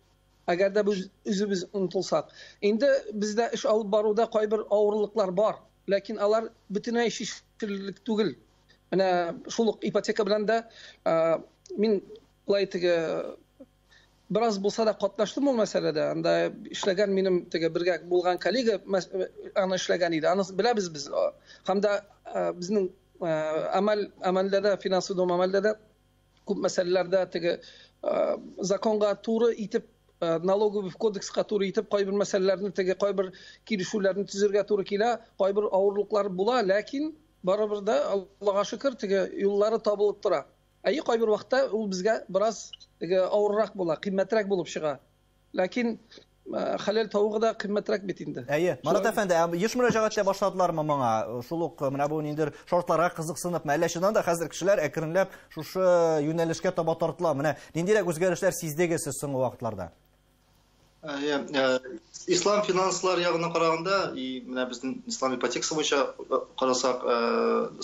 Әгәр дә без үзебез онытылсак. Инде бездә эш алып баруда кайбер авырлыклар бар, ләкин алар бөтенләй чишелерлек түгел. Менә шул ук ипотека белән дә мин былай теге бераз булса да катнаштым ул мәсьәләдә. Анда эшләгән минем теге бергә булган коллега аны эшләгән иде. Аны беләбез без. Һәм дә безнең әмәлдә дә, финанс дом әмәлдә дә күп мәсьәләләрдә теге законга туры итеп, налоговый кодекска туры итеп кайбер мәсьәләләрне, теге кайбер килешүләрне төзергә туры килә, кайбер авырлыклар була, ләкин барыбер дә Аллага шөкер, теге юллары табылып тора. Әйе, кайбер вакытта ул безгә бераз теге авыррак була, кыйммәтрәк булып чыга. Ләкин хәләл тавыгы да кыйммәтрәк бит инде. Әйе, Марат әфәнде, еш мөрәҗәгать итә башладылармы моңа? Шул ук менә бу ниндидер шартларга кызыксыныпмы? Әллә чыннан да хәзер кешеләр әкренләп шушы юнәлешкә таба тартыла? Менә ниндирәк үзгәрешләр сиздегез сез соңгы вакытларда? Әйе, ислам финанслар ягына караганда, и менә безнең ислам ипотекасы буенча карасак,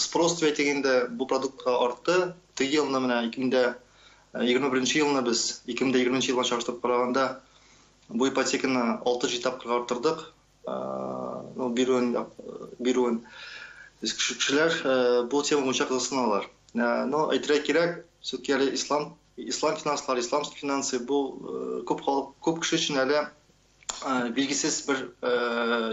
спрос дип әйтик инде, бу продуктка артты. Теге елны менә 2021 елны без 2020 елга чагыштырып караганда бу ипотеканы 6-7 тапкырга арттырдык. Ну, бирүен. Кешеләр бу тема буенча кызыксыналар. Но әйтергә кирәк, все-таки әле ислам финанслары, ислам финансы бу күп халык, күп кеше өчен әле билгесез бер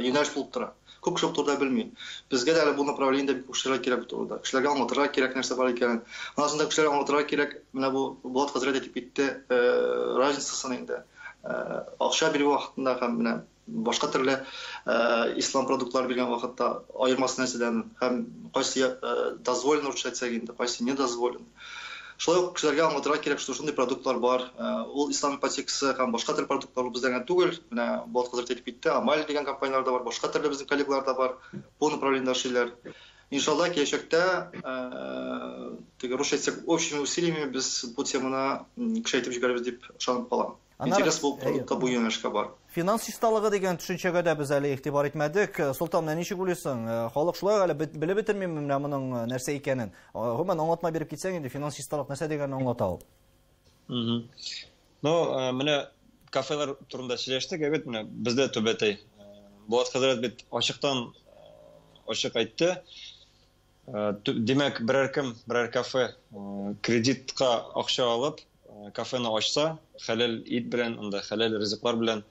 юнәлеш булып тора. Күп кеше бу турыда белми. Безгә дә әле бу направлениедә бик күп эшләргә кирәк бу турыда. Кешеләргә аңлатырга кирәк нәрсә бар икәнен. Аннан соң да кешеләргә аңлатырга кирәк, менә бу Булат хәзрәт әйтеп китте, разницасын инде. Акча бирү вакытында һәм менә башка төрле ислам продуктлары биргән вакытта аермасы нәрсәдән һәм кайсы дозволен русча әйтсәк инде, кайсы не дозволен. Шулай ук кешеләргә аңлатырга кирәк, что шундый продуктлар бар. Ул ислам ипотекасы һәм башка төрле продуктлар ул бездә генә түгел. Менә Булат хәзрәт әйтеп китте, Амаль дигән компанияләр дә бар, башка төрле безнең коллегалар да бар. Бу направлениедә эшлиләр. Иншалла, киләчәктә, теге русча әйтсәк, общими усилиями без бу теманы көчәйтеп җибәрербез дип ышанып калам. Интерес бу продуктка, бу юнәлешкә бар. Финанс чисталыгы дигән төшенчәгә дә без әле игътибар итмәдек. Солтан, менә ничек уйлыйсың? Халык шулай әле белеп бетермиме менә моның нәрсә икәнен? Гомумән, аңлатма биреп китсәң инде, финанс чисталык нәрсә дигәнен аңлата ул. Ну, менә кафелар турында сөйләштек, әйбәт, менә бездә түбәтәй. Булат хәзрәт бит ачыктан ачык әйтте. Димәк, берәр кем, берәр кафе кредитка акча алып, кафены ачса, хәләл ит белән, анда хәләл ризыклар белән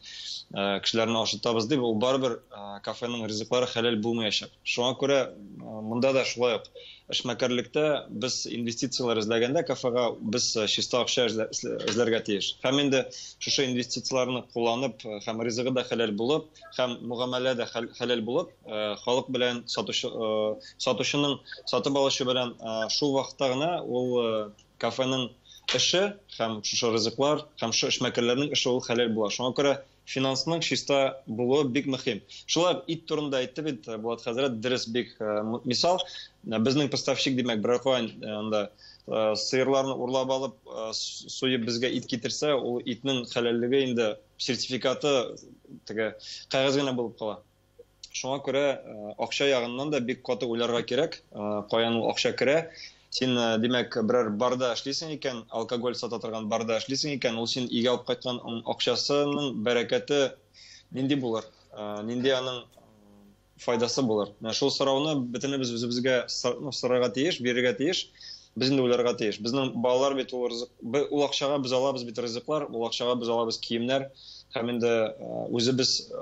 кешеләрне ашатабыз дип, ул барыбер кафеның ризыклары хәләл булмаячак. Шуңа күрә монда да шулай ук эшмәкәрлектә без инвестицияләр эзләгәндә кафега без чиста акча эзләргә тиеш. Һәм инде шушы инвестицияләрне кулланып, һәм ризыгы да хәләл булып, һәм мөгамәлә дә хәләл булып, халык белән сатучының сатып алучы белән шул вакытта гына ул кафеның эше һәм шушы ризыклар һәм шушы эшмәкәрләрнең эше ул хәләл була. Шуңа күрә финансның чиста булуы бик мөһим. Шулай ук ит турында әйтте бит Булат хәзрәт, дөрес бик мисал. Безнең поставщик, димәк, берәр каян анда сыерларны урлап алып, суеп безгә ит китерсә, ул итнең хәләллеге инде сертификаты теге кәгазь генә булып кала. Шуңа күрә акча ягыннан да бик каты уйларга кирәк, каян ул акча керә. Син, димәк, берәр барда эшлисең икән, алкоголь сата торган барда эшлисең икән, ул син өйгә алып кайткан акчасының бәрәкәте нинди булыр? Нинди аның файдасы булыр? Менә шул сорауны бөтенебез үзебезгә сорарга тиеш, бирергә тиеш. Без инде уйларга тиеш. Безнең балалар бит ул ризык, ул акчага без алабыз бит ризыклар, ул акчага без алабыз киемнәр һәм инде үзебез,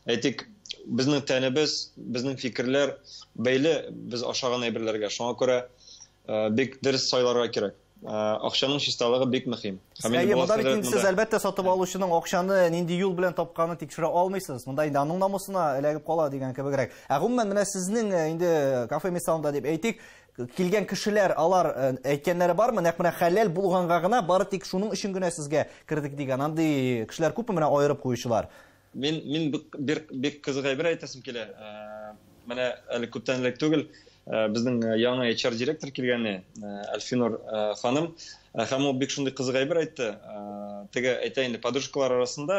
әйтик, безнең тәнебез, безнең фикерләр бәйле без ашаган әйберләргә. Шуңа күрә бик дөрес сайларга кирәк. Акчаның чисталыгы бик мөһим. Һәм инде Әйе, Булат монда бит хәзрәт инде сез монда әлбәттә сатып алучының акчаны нинди юл белән тапканын тикшерә алмыйсыз. Монда инде аның намусына эләгеп кала дигән кебегрәк. Ә гомумән менә сезнең инде кафе мисалында дип әйтик, килгән кешеләр, алар әйткәннәре бармы? Нәкъ менә хәләл булганга гына, бары тик шуның өчен генә сезгә кердек дигән андый кешеләр күпме менә аерып куючылар? Мин бик кызык әйбер әйтәсем килә. Менә әле күптән элек түгел, Безнең яңа HR директор килгәне, Альфинур ханым, һәм ул бик шундый кызык әйбер әйтте. Теге әйтә инде, подружкалар арасында,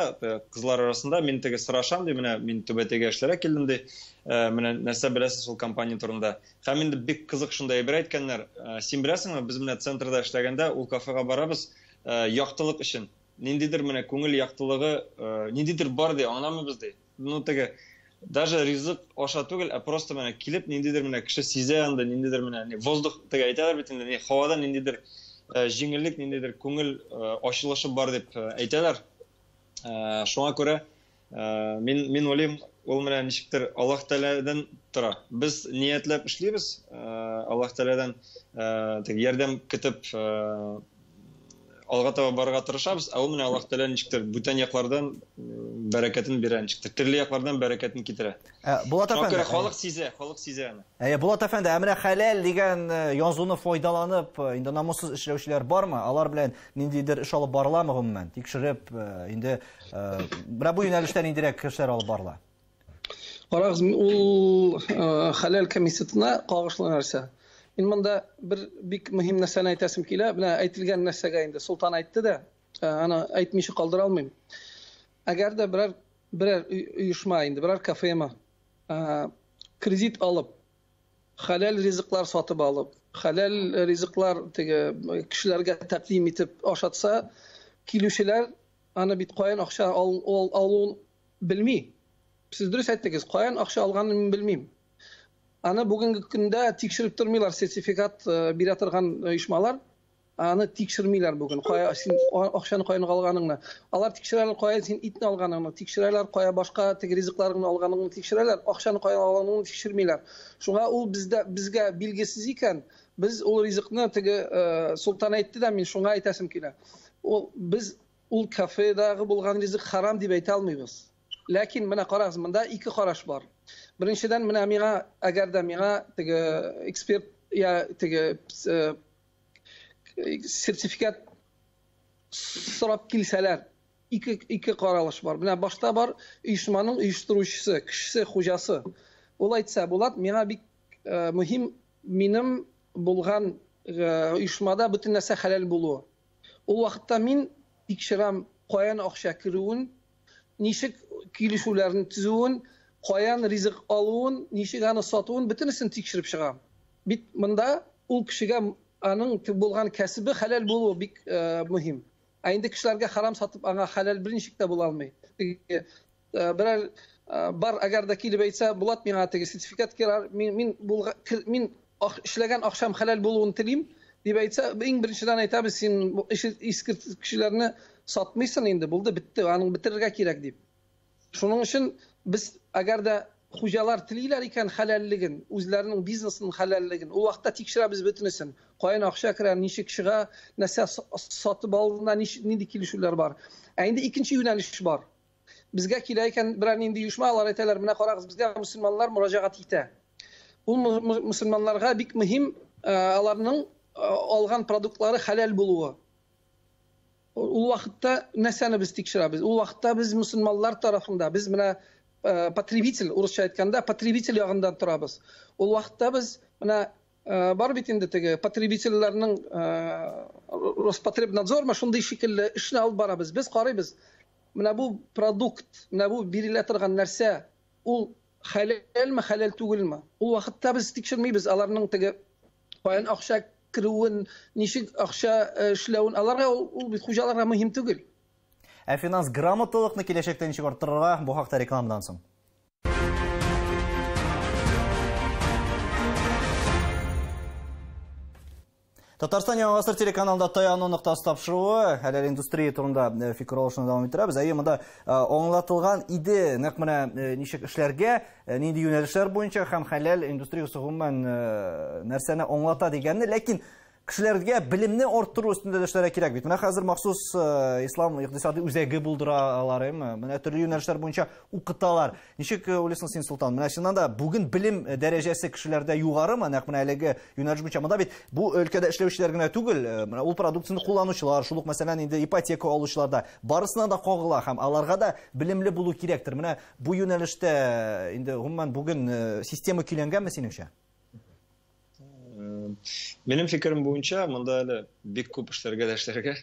кызлар арасында мин теге сорашам ди, менә мин Түбәтәйгә эшләргә килдем ди, менә нәрсә беләсез шул компания турында. Һәм инде бик кызык шундый әйбер әйткәннәр. Син беләсеңме, без менә центрда эшләгәндә ул кафега барабыз, яктылык өчен. Ниндидер менә күңел яктылыгы, ниндидер бар ди, аңламыйбыз ди. Ну теге даже ризык аша түгел, ә просто менә килеп ниндидер менә кеше сизә анда, ниндидер менә не, воздух теге әйтәләр бит инде, не, һавада ниндидер җиңеллек, ниндидер күңел ачылышы бар дип әйтәләр. Шуңа күрә мин уйлыйм, ул менә ничектер Аллаһ Тәгаләдән тора. Без ниятләп эшлибез, Аллаһ Тәгаләдән теге ярдәм көтеп алга таба барырга тырышабыз, ә ул менә Аллаһ Тәгалә ничектер бүтән яклардан бәрәкәтен бирә, ничектер төрле яклардан бәрәкәтен китерә. Булат Шуңа әфәнде, күрә халык сизә, халык сизә аны. Булат әфәнде, ә менә хәләл дигән язуны файдаланып, инде намуссыз эшләүчеләр бармы? Алар белән ниндидер эш алып барыламы гомумән? Тикшереп, инде, менә бу юнәлештә ниндирәк эшләр алып барыла? Карагыз, ул хәләл комитетына кагышлы нәрсә. Мин монда бер бик мөһим нәрсәне әйтәсем килә. Менә әйтелгән нәрсәгә инде Солтан әйтте дә, аны әйтмичә калдыра алмыйм. Әгәр дә берәр оешма инде, берәр кафема, кредит алып, хәләл ризыклар сатып алып, хәләл ризыклар теге кешеләргә тәкъдим итеп ашатса, килүчеләр аны бит каян акча алуын белми. Сез дөрес әйттегез, каян акча алганын мин белмим. Аны бүгенге көндә тикшереп тормыйлар, сертификат бирә торган оешмалар аны тикшермиләр бүген. Кая син акчаны каян алганыңны. Алар тикшерәләр, кая син итне алганыңны, тикшерәләр, кая башка теге ризыкларыңны алганыңны тикшерәләр, акчаны каян алганыңны тикшермиләр. Шуңа ул безгә билгесез икән, без ул ризыкны теге Солтан әйтте дә, мин шуңа әйтәсем килә. Ул без ул кафедагы булган ризык харам дип әйтә алмыйбыз. Ләкин менә карагыз, монда ике караш бар. Беренчедән, менә миңа, әгәр дә миңа теге эксперт я теге сертификат сорап килсәләр, ике каралыш бар. Менә башта бар оешманың оештыручысы, кешесе, хуҗасы. Ул әйтсә, Булат, миңа бик мөһим минем булган оешмада бөтен нәрсә хәләл булуы. Ул вакытта мин тикшерәм, каян акча керүен, ничек килешүләрне төзүен, каян ризык алуын, ничек аны сатуын, бөтенесен тикшереп чыгам. Бит монда ул кешегә аның булган кәсебе хәләл булуы бик мөһим. Ә инде кешеләргә харам сатып, аңа хәләл берничек тә була алмый. Теге берәр бар, әгәр дә килеп әйтсә, Булат, миңа теге сертификат кирәк, мин эшләгән акчам хәләл булуын телим, дип әйтсә, иң беренчедән әйтәбез, син бу искерткечләрне сатмыйсың инде, булды, бетте, аның бетерергә кирәк дип. Шуның өчен без, әгәр дә хуҗалар телиләр икән хәләллеген, үзләренең бизнесының хәләллеген, ул вакытта тикшерәбез бөтенесен. Каян акча керә, ничек чыга, нәрсә сатып алына, нинди килешүләр бар. Ә инде икенче юнәлеш бар. Безгә килә икән берәр нинди оешма, алар әйтәләр, менә карагыз, безгә мөселманнар мөрәҗәгать итә. Ул мөселманнарга бик мөһим, аларның алган продуктлары хәләл булуы. Ул вакытта нәрсәне без тикшерәбез? Ул вакытта без мөселманнар тарафында, без менә потребитель, урысча әйткәндә, потребитель ягыннан торабыз. Ул вакытта без менә бар бит инде теге потребительләрнең Роспотребнадзормы шундый шикелле эшне алып барабыз. Без карыйбыз. Менә бу продукт, менә бу бирелә торган нәрсә, ул хәләлме, хәләл түгелме? Ул вакытта без тикшермибез аларның теге каян акча керүен, ничек акча эшләвен, аларга ул бит хуҗаларга мөһим түгел. Ә финанс грамоталыкны киләчәктә ничек арттырырга, бу хакта рекламадан соң. Татарстан Яңа Гасыр телеканалында таяну ноктасы тапшыруы хәләл индустрия турында фикер алышуны дәвам иттерәбез. Әйе, монда аңлатылган иде, нәкъ менә ничек эшләргә, нинди юнәлешләр буенча һәм хәләл индустриясе гомумән нәрсәне аңлата дигәнне, ләкин кешеләргә белемне арттыру өстендә дә эшләргә кирәк бит. Менә хәзер махсус ислам икътисади үзәге булдыралар, әйеме? Менә төрле юнәлешләр буенча укыталар. Ничек уйлыйсың син, Солтан? Менә чыннан да бүген белем дәрәҗәсе кешеләрдә югарымы? Нәкъ менә әлеге юнәлеш буенча. Монда бит бу өлкәдә эшләүчеләр генә түгел, менә ул продукцияне кулланучылар, шул ук мәсәлән инде ипотека алучылар да барысына да кагыла һәм аларга да белемле булу кирәктер. Менә бу юнәлештә инде гомумән бүген система көйләнгәнме синеңчә? Минем фикерем буенча, монда әле бик күп эшләргә дә эшләргә.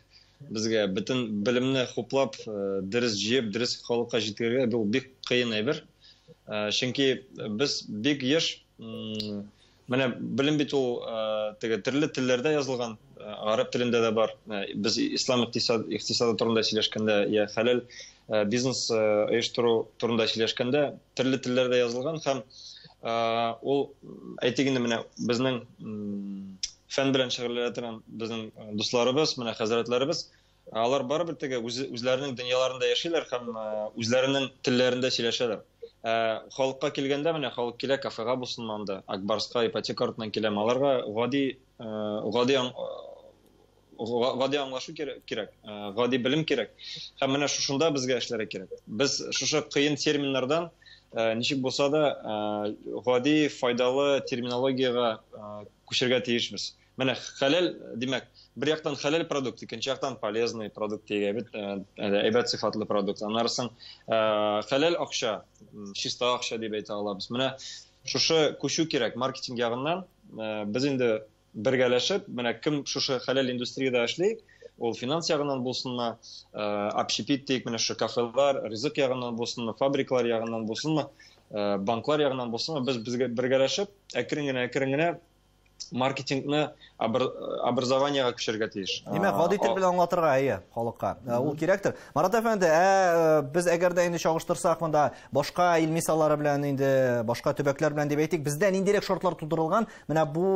Безгә бөтен белемне хуплап, дөрес җыеп, дөрес халыкка җиткерергә бу бик кыен әйбер. Чөнки без бик еш менә белем бит ул теге төрле телләрдә язылган, гарәп телендә дә бар. Без ислам икътисады турында сөйләшкәндә, я хәләл бизнес оештыру турында сөйләшкәндә төрле телләрдә язылган һәм ул әйтик инде менә безнең фән белән шөгыльләнә торган безнең дусларыбыз, менә хәзрәтләребез, алар барыбер теге үзләренең дөньяларында яшиләр һәм үзләренең телләрендә сөйләшәләр. Халыкка килгәндә, менә халык килә кафега булсынмы анда, Акбарска ипотека артыннан киләме, аларга гади гади гади аңлашу кирәк, гади белем кирәк. Һәм менә шушында безгә эшләргә кирәк. Без шушы кыен терминнардан ничек булса да гади, файдалы терминологиягә күчергә тиешбез. Менә хәләл, димәк, бер яктан хәләл продукт, икенче яктан полезный продукт дигән бит, әйбәт сыйфатлы продукт. Аннары соң хәләл акча, чиста акча дип әйтә алабыз. Менә шушы күчү кирәк маркетинг ягыннан. Без инде бергәләшеп, менә кем шушы хәләл индустриядә эшли, ул финанс ягыннан булсынмы, общепит диек, менә шушы кафелар, ризык ягыннан булсынмы, фабрикалар ягыннан булсынмы, банклар ягыннан булсынмы, без бергәләшеп, әкрен генә, әкрен генә маркетингны образованиега күчерергә тиеш. Димәк, гади тел белән аңлатырга, әйе, халыкка. Ул кирәктер. Марат әфәнде, без әгәр дә инде чагыштырсак монда башка ил мисаллары белән инде башка төбәкләр белән дип әйтик, бездә ниндирәк шартлар тудырылган менә бу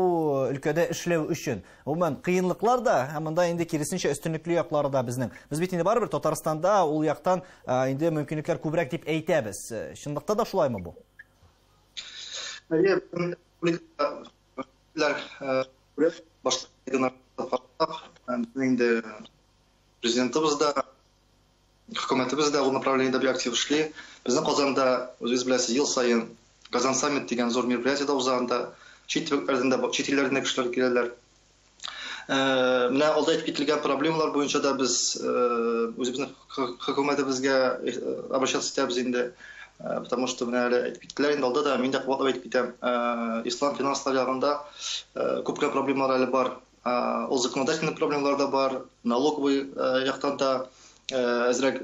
өлкәдә эшләү өчен? Гомумән, кыенлыклар да һәм монда инде киресенчә өстенлекле яклары да безнең. Без бит инде барыбер Татарстанда ул яктан инде мөмкинлекләр күбрәк дип әйтәбез. Чынлыкта да шулаймы бу? Әйе, башка инде президентыбыз да, хөкүмәтебез дә ул направлениедә бик актив эшли. Безнең Казанда, үзегез беләсез, ел саен Казан саммит дигән зур мероприятие дә уза анда. Чит төбәкләрдән дә, чит илләрдән дә кешеләр киләләр. Менә алда әйтеп кителгән проблемалар буенча да без үзебезнең хөкүмәтебезгә обращаться итәбез инде. Потому что менә әле әйтеп киттеләр инде алда да, мин дә кабатлап әйтеп китәм. Ислам финанслар ягында күп кенә проблемалар әле бар. Ул законодательный проблемалар да бар, налоговый яктан да әзрәк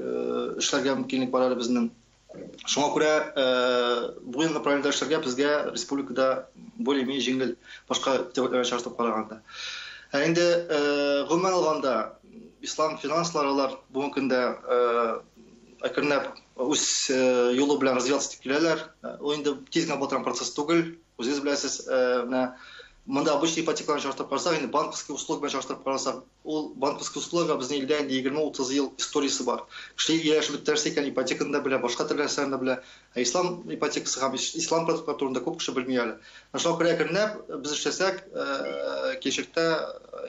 эшләргә мөмкинлек бар әле безнең. Шуңа күрә бу направлениедә эшләргә безгә республикада более-менее җиңел башка төбәкләргә чагыштырып караганда. Ә инде гомумән алганда ислам финанслары алар бүгенге көндә әкренләп үз юлы белән развиваться итеп киләләр. Ул инде тиз генә була торган процесс түгел. Үзегез беләсез, менә монда обычный ипотекаларны чагыштырып карасак, инде банковский услуг белән чагыштырып карасак, ул банковский услуга безнең илдә инде 20-30 ел историясе бар. Кеше ияләшеп бетте нәрсә икән, ипотеканы да белә, башка төрле нәрсәләрне дә белә. Ә ислам ипотекасы һәм ислам продуктлары турында күп кеше белми әле. Шуңа күрә әкренләп без эшләсәк, киләчәктә,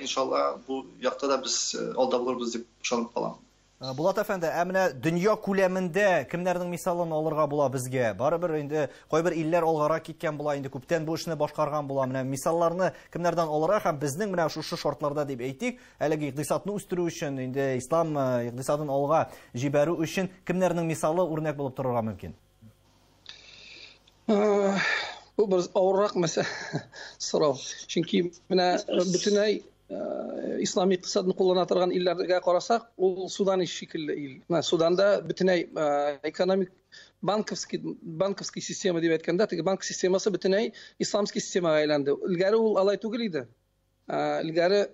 иншалла, бу якта да без алда булырбыз дип ышанып калам. Булат әфәнде, ә менә дөнья күләмендә кемнәрнең мисалын алырга була безгә? Барыбер инде кайбер илләр алгарак киткән була, инде күптән бу эшне башкарган була. Менә мисалларны кемнәрдән алырга һәм безнең менә шушы шартларда дип әйтик, әлеге икътисадны үстерү өчен, инде ислам икътисадын алга җибәрү өчен кемнәрнең мисалы үрнәк булып торырга мөмкин? Бу бер авыррак мәсьәлә сорау. Чөнки менә бөтенләй ислам икътисадын куллана торган илләргә карасак, ул Судан шикелле ил. Менә Суданда бөтенләй экономик банковский система дип әйткәндә, теге банк системасы бөтенләй исламский системага әйләнде. Элгәре ул алай түгел иде. Элгәре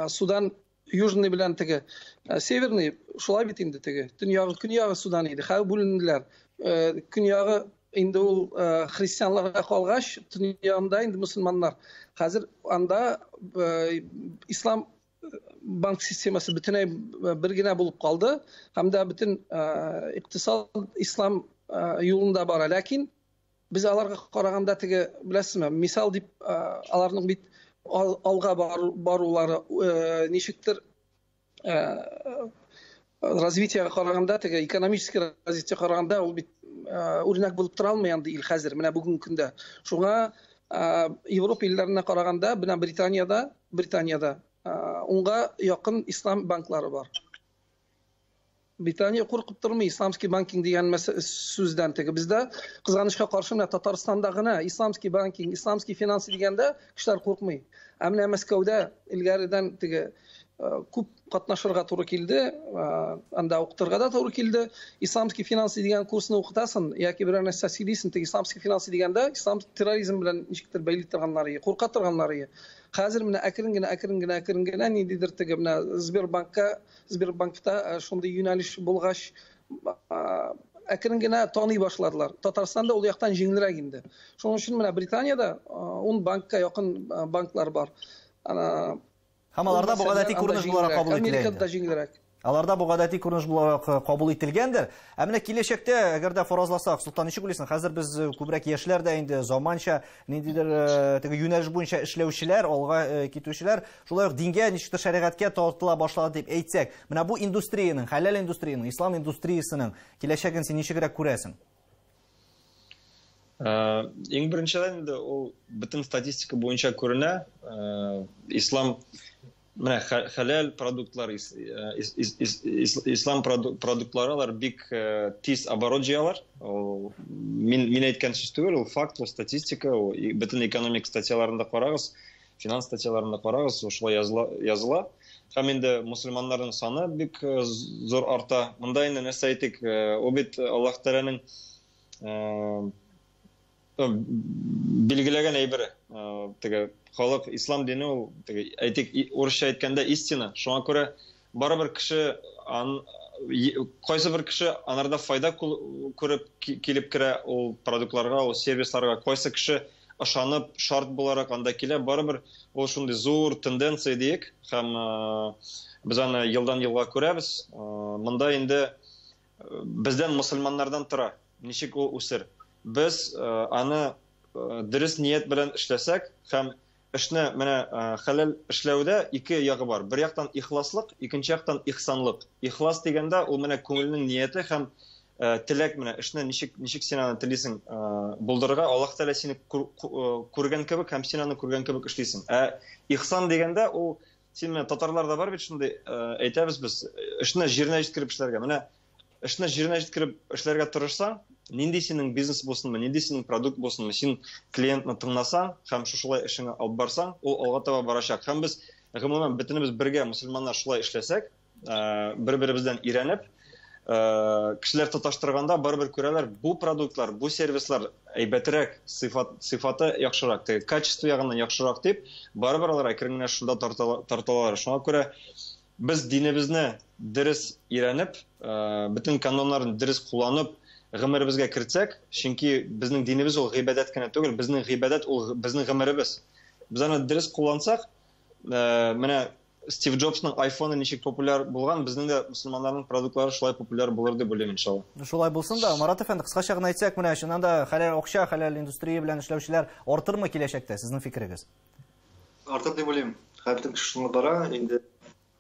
Судан южный белән теге северный шулай бит инде теге төньягы, көньягы Судан иде. Хәзер бүленделәр. Көньягы инде ул христианларга калгач, төньягында инде мөселманнар. Хәзер анда ислам банк системасы бөтенләй бер генә булып калды һәм дә бөтен икътисад ислам юлында бара. Ләкин без аларга караганда теге, беләсезме, мисал дип аларның бит алга барулары ничектер развитиега караганда, теге экономический развитиега караганда ул бит үрнәк булып тора алмый андый ил хәзер, менә бүгенге көндә. Шуңа Европа илләренә караганда, менә Британиядә унга якын ислам банклары бар. Британия куркып тормый исламский банкинг дигән сүздән. Теге бездә, кызганычка каршы, менә Татарстанда гына исламский банкинг, исламский финансы дигәндә кешеләр куркмый. Ә менә Мәскәүдә элгәредән теге күп катнашырга туры килде, анда укытырга да туры килде. Исламский финансы дигән курсны укытасың яки берәр нәрсә сөйлисең, теге исламский финансы дигәндә ислам терроризм белән ничектер бәйли торганнары, курка торганнары. Хәзер менә әкрен генә, әкрен генә, әкрен генә ниндидер теге менә Сбербанкта шундый юнәлеш булгач, әкрен генә таный башладылар. Татарстанда ул яктан җиңелрәк инде. Шуның өчен менә Британиядә 10 банкка якын банклар бар. Һәм аларда бу гадәти күренеш буларак кабул ителә. Америкада җиңелрәк. Аларда бу гадәти күренеш буларак кабул ителгәндер. Ә менә киләчәктә, әгәр дә фаразласак, Солтан, ничек уйлыйсың? Хәзер без күбрәк яшьләр дә инде заманча ниндидер теге юнәлеш буенча эшләүчеләр, алга китүчеләр, шулай ук дингә, ничектер шәригатькә тартыла башлады дип әйтсәк, менә бу индустриянең, хәләл индустриянең, ислам индустриясенең киләчәген син ничегрәк күрәсең? Иң беренчедән инде ул бөтен статистика буенча күренә. Ислам менә хәләл продуктлар, ислам продуктлары алар бик тиз оборот җыялар. Ул мин әйткән сүз түгел, ул факт, ул статистика, ул бөтен экономик статьяларында карагыз, финанс статьяларында карагыз, ул шулай языла. Һәм инде мусульманнарның саны бик зур арта. Монда инде нәрсә әйтик, ул бит Аллаһ Тәгаләнең билгеләгән әйбере. Теге халык ислам дине ул, теге әйтик, урысча әйткәндә истина. Шуңа күрә барыбер кеше кайсы бер кеше анарда файда күреп килеп керә ул продуктларга, ул сервисларга, кайсы кеше ышанып шарт буларак анда килә, барыбер ул шундый зур тенденция диек, һәм без аны елдан елга күрәбез. Монда инде бездән, мусульманнардан тора, ничек ул үсер. Без аны дөрес ният белән эшләсәк һәм эшне менә хәләл эшләүдә ике ягы бар. Бер яктан ихласлык, икенче яктан ихсанлык. Ихлас дигәндә ул менә күңелнең нияте һәм теләк, менә эшне ничек син аны телисең булдырырга, Аллаһ Тәгалә сине күргән кебек һәм син аны күргән кебек эшлисең. Ә ихсан дигәндә ул син менә татарларда бар бит шундый, әйтәбез без, эшне җиренә җиткереп эшләргә. Менә эшне җиренә җиткереп эшләргә тырышсаң, нинди синең бизнес булсынмы, нинди синең продукт булсынмы, син клиентны тыңласаң һәм шушылай эшеңне алып барсаң, ул алга таба барачак. Һәм без гомумән бөтенебез бергә мусульманнар шулай эшләсәк, бер-беребездән өйрәнеп, кешеләр тоташтырганда барыбер күрәләр, бу продуктлар, бу сервислар әйбәтрәк, сыйфаты яхшырак, теге качество ягыннан яхшырак дип, барыбер алар әкрен генә шунда тарталар. Шуңа күрә без динебезне дөрес өйрәнеп, бөтен каноннарын дөрес кулланып, гомеребезгә кертсәк, чөнки безнең динебез ул гыйбадәт кенә түгел, безнең гыйбадәт ул безнең гомеребез. Без аны дөрес куллансак, менә Стив Джобсның айфоны ничек популяр булган, безнең дә мусульманнарның продуктлары шулай популяр булыр дип уйлыйм, иншалла. Шулай булсын да, Марат әфәнде, кыскача гына әйтсәк, менә чыннан да хәләл акча, хәләл индустрия белән эшләүчеләр артырмы киләчәктә, сезнең фикерегез? Артыр дип уйлыйм. Һәр кеше шуңа бара, инде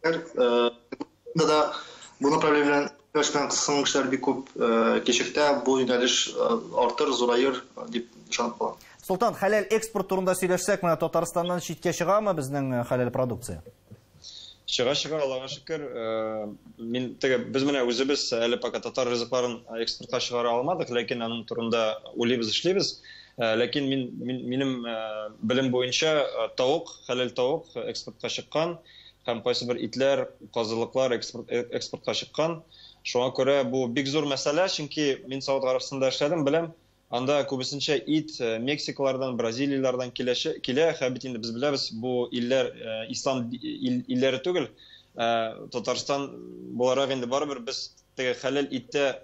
да бу направление белән эшләгән кешеләр бик күп, киләчәктә бу юнәлеш артыр, зураер дип ышанып калам. Солтан, хәләл экспорт турында сөйләшсәк, менә Татарстаннан читкә чыгамы безнең хәләл продукция? Чыга, чыга, Аллага шөкер. Мин теге без менә үзебез әле пока татар ризыкларын экспортка чыгара алмадык, ләкин аның турында уйлыйбыз, эшлибез. Ләкин минем белем буенча тавык, хәләл тавык экспортка чыккан һәм кайсы бер итләр, казылыклар экспортка чыккан. Шуңа күрә бу бик зур мәсьәлә, чөнки мин Сауд Гарәбстанында эшләдем, беләм, анда күбесенчә ит Мексикалардан, Бразилияләрдән килә, һәм бит инде без беләбез, бу илләр ислам илләре түгел. Татарстан буларак инде барыбер без теге хәләл иттә,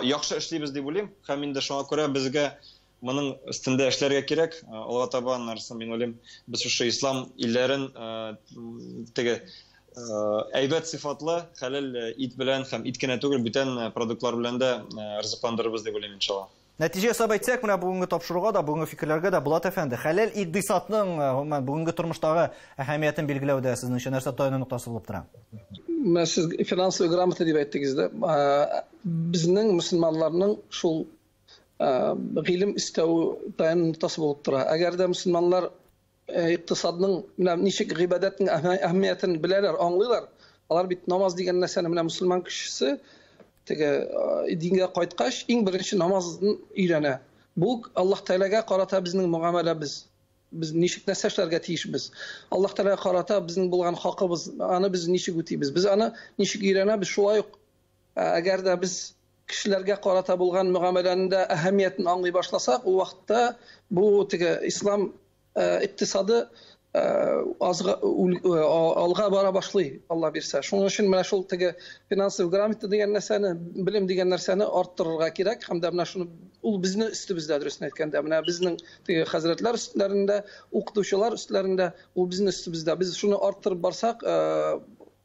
яхшы эшлибез дип уйлыйм, һәм инде шуңа күрә безгә моның өстендә эшләргә кирәк. Алга таба нәрсә мин уйлыйм, без шушы ислам илләрен теге әйбәт сыйфатлы хәләл ит белән һәм ит кенә түгел, бүтән продуктлар белән дә ризыкландырырбыз дип уйлыйм, иншалла. Нәтиҗә ясап әйтсәк, менә бүгенге тапшыруга да, бүгенге фикерләргә дә, Булат әфәнде, хәләл икътисадның, гомумән, бүгенге тормыштагы әһәмиятен билгеләүдә сезнең өчен нәрсә таяну ноктасы булып тора? Менә сез финансовый грамота дип әйттегез дә, безнең мөселманнарның шул гыйлем истәү таяну ноктасы булып тора. Әгәр дә мөселманнар икътисадның, менә ничек гыйбадәтнең әһәмиятен беләләр, аңлыйлар, Алар бит намаз дигән нәрсәне менә мөселман кешесе теге дингә кайткач иң беренче намазын өйрәнә. Бу Аллаһ Тәгаләгә карата безнең мөгамәләбез. Без ничек нәрсә эшләргә тиешбез? Аллаһ Тәгаләгә карата безнең булган хакыбыз, аны без ничек үтибез? Без аны ничек өйрәнәбез? Шулай ук әгәр дә без кешеләргә карата булган мөгамәләнең дә әһәмиятен аңлый башласак, ул вакытта бу теге ислам икътисады алга бара башлый, Алла бирсә. Шуның өчен менә шул теге финансовый грамота дигән нәрсәне, белем дигән нәрсәне арттырырга кирәк һәм дә менә шуны ул безнең өстебездә, дөресен әйткәндә, менә безнең теге хәзрәтләр өстләрендә, укытучылар өстләрендә, ул безнең өстебездә. Без шуны арттырып барсак,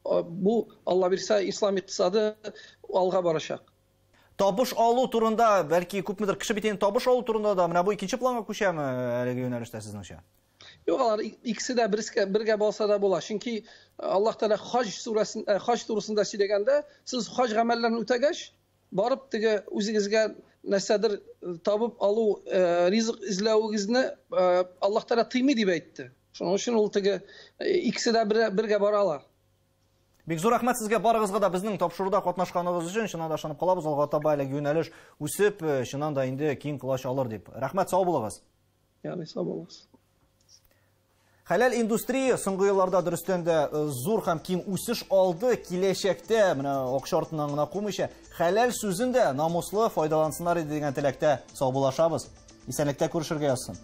бу Алла бирсә, ислам икътисады алга барачак. Табыш алу турында, бәлки күпмедер кеше бит инде табыш алу турында да менә бу икенче планга күчәме әлеге юнәлештә сезнеңчә? Юк, алар икесе дә бергә булса да була. Чөнки Аллаһ Тәгалә Хаҗ сүрәсен, Хаҗ турысында сөйләгәндә, сез хаҗ гамәлләрен үтәгәч, барып теге үзегезгә нәрсәдер табып алу, ризык эзләвегезне Аллаһ Тәгалә тыймый дип әйтте. Шуның өчен ул теге икесе дә бергә бара ала. Бик зур рәхмәт сезгә барыгызга да безнең тапшыруда катнашканыгыз өчен. Чыннан да ышанып калабыз, алга таба әлеге юнәлеш үсеп, чыннан да инде киң колач алыр дип. Рәхмәт, сау булыгыз. Ярый, сау булыгыз. Хәләл индустрия соңгы елларда дөрестән дә зур һәм киң үсеш алды. Киләчәктә менә акча артыннан гына кумыйча, хәләл сүзен дә намуслы файдалансыннар иде дигән теләктә саубуллашабыз. Исәнлектә күрешергә язсын.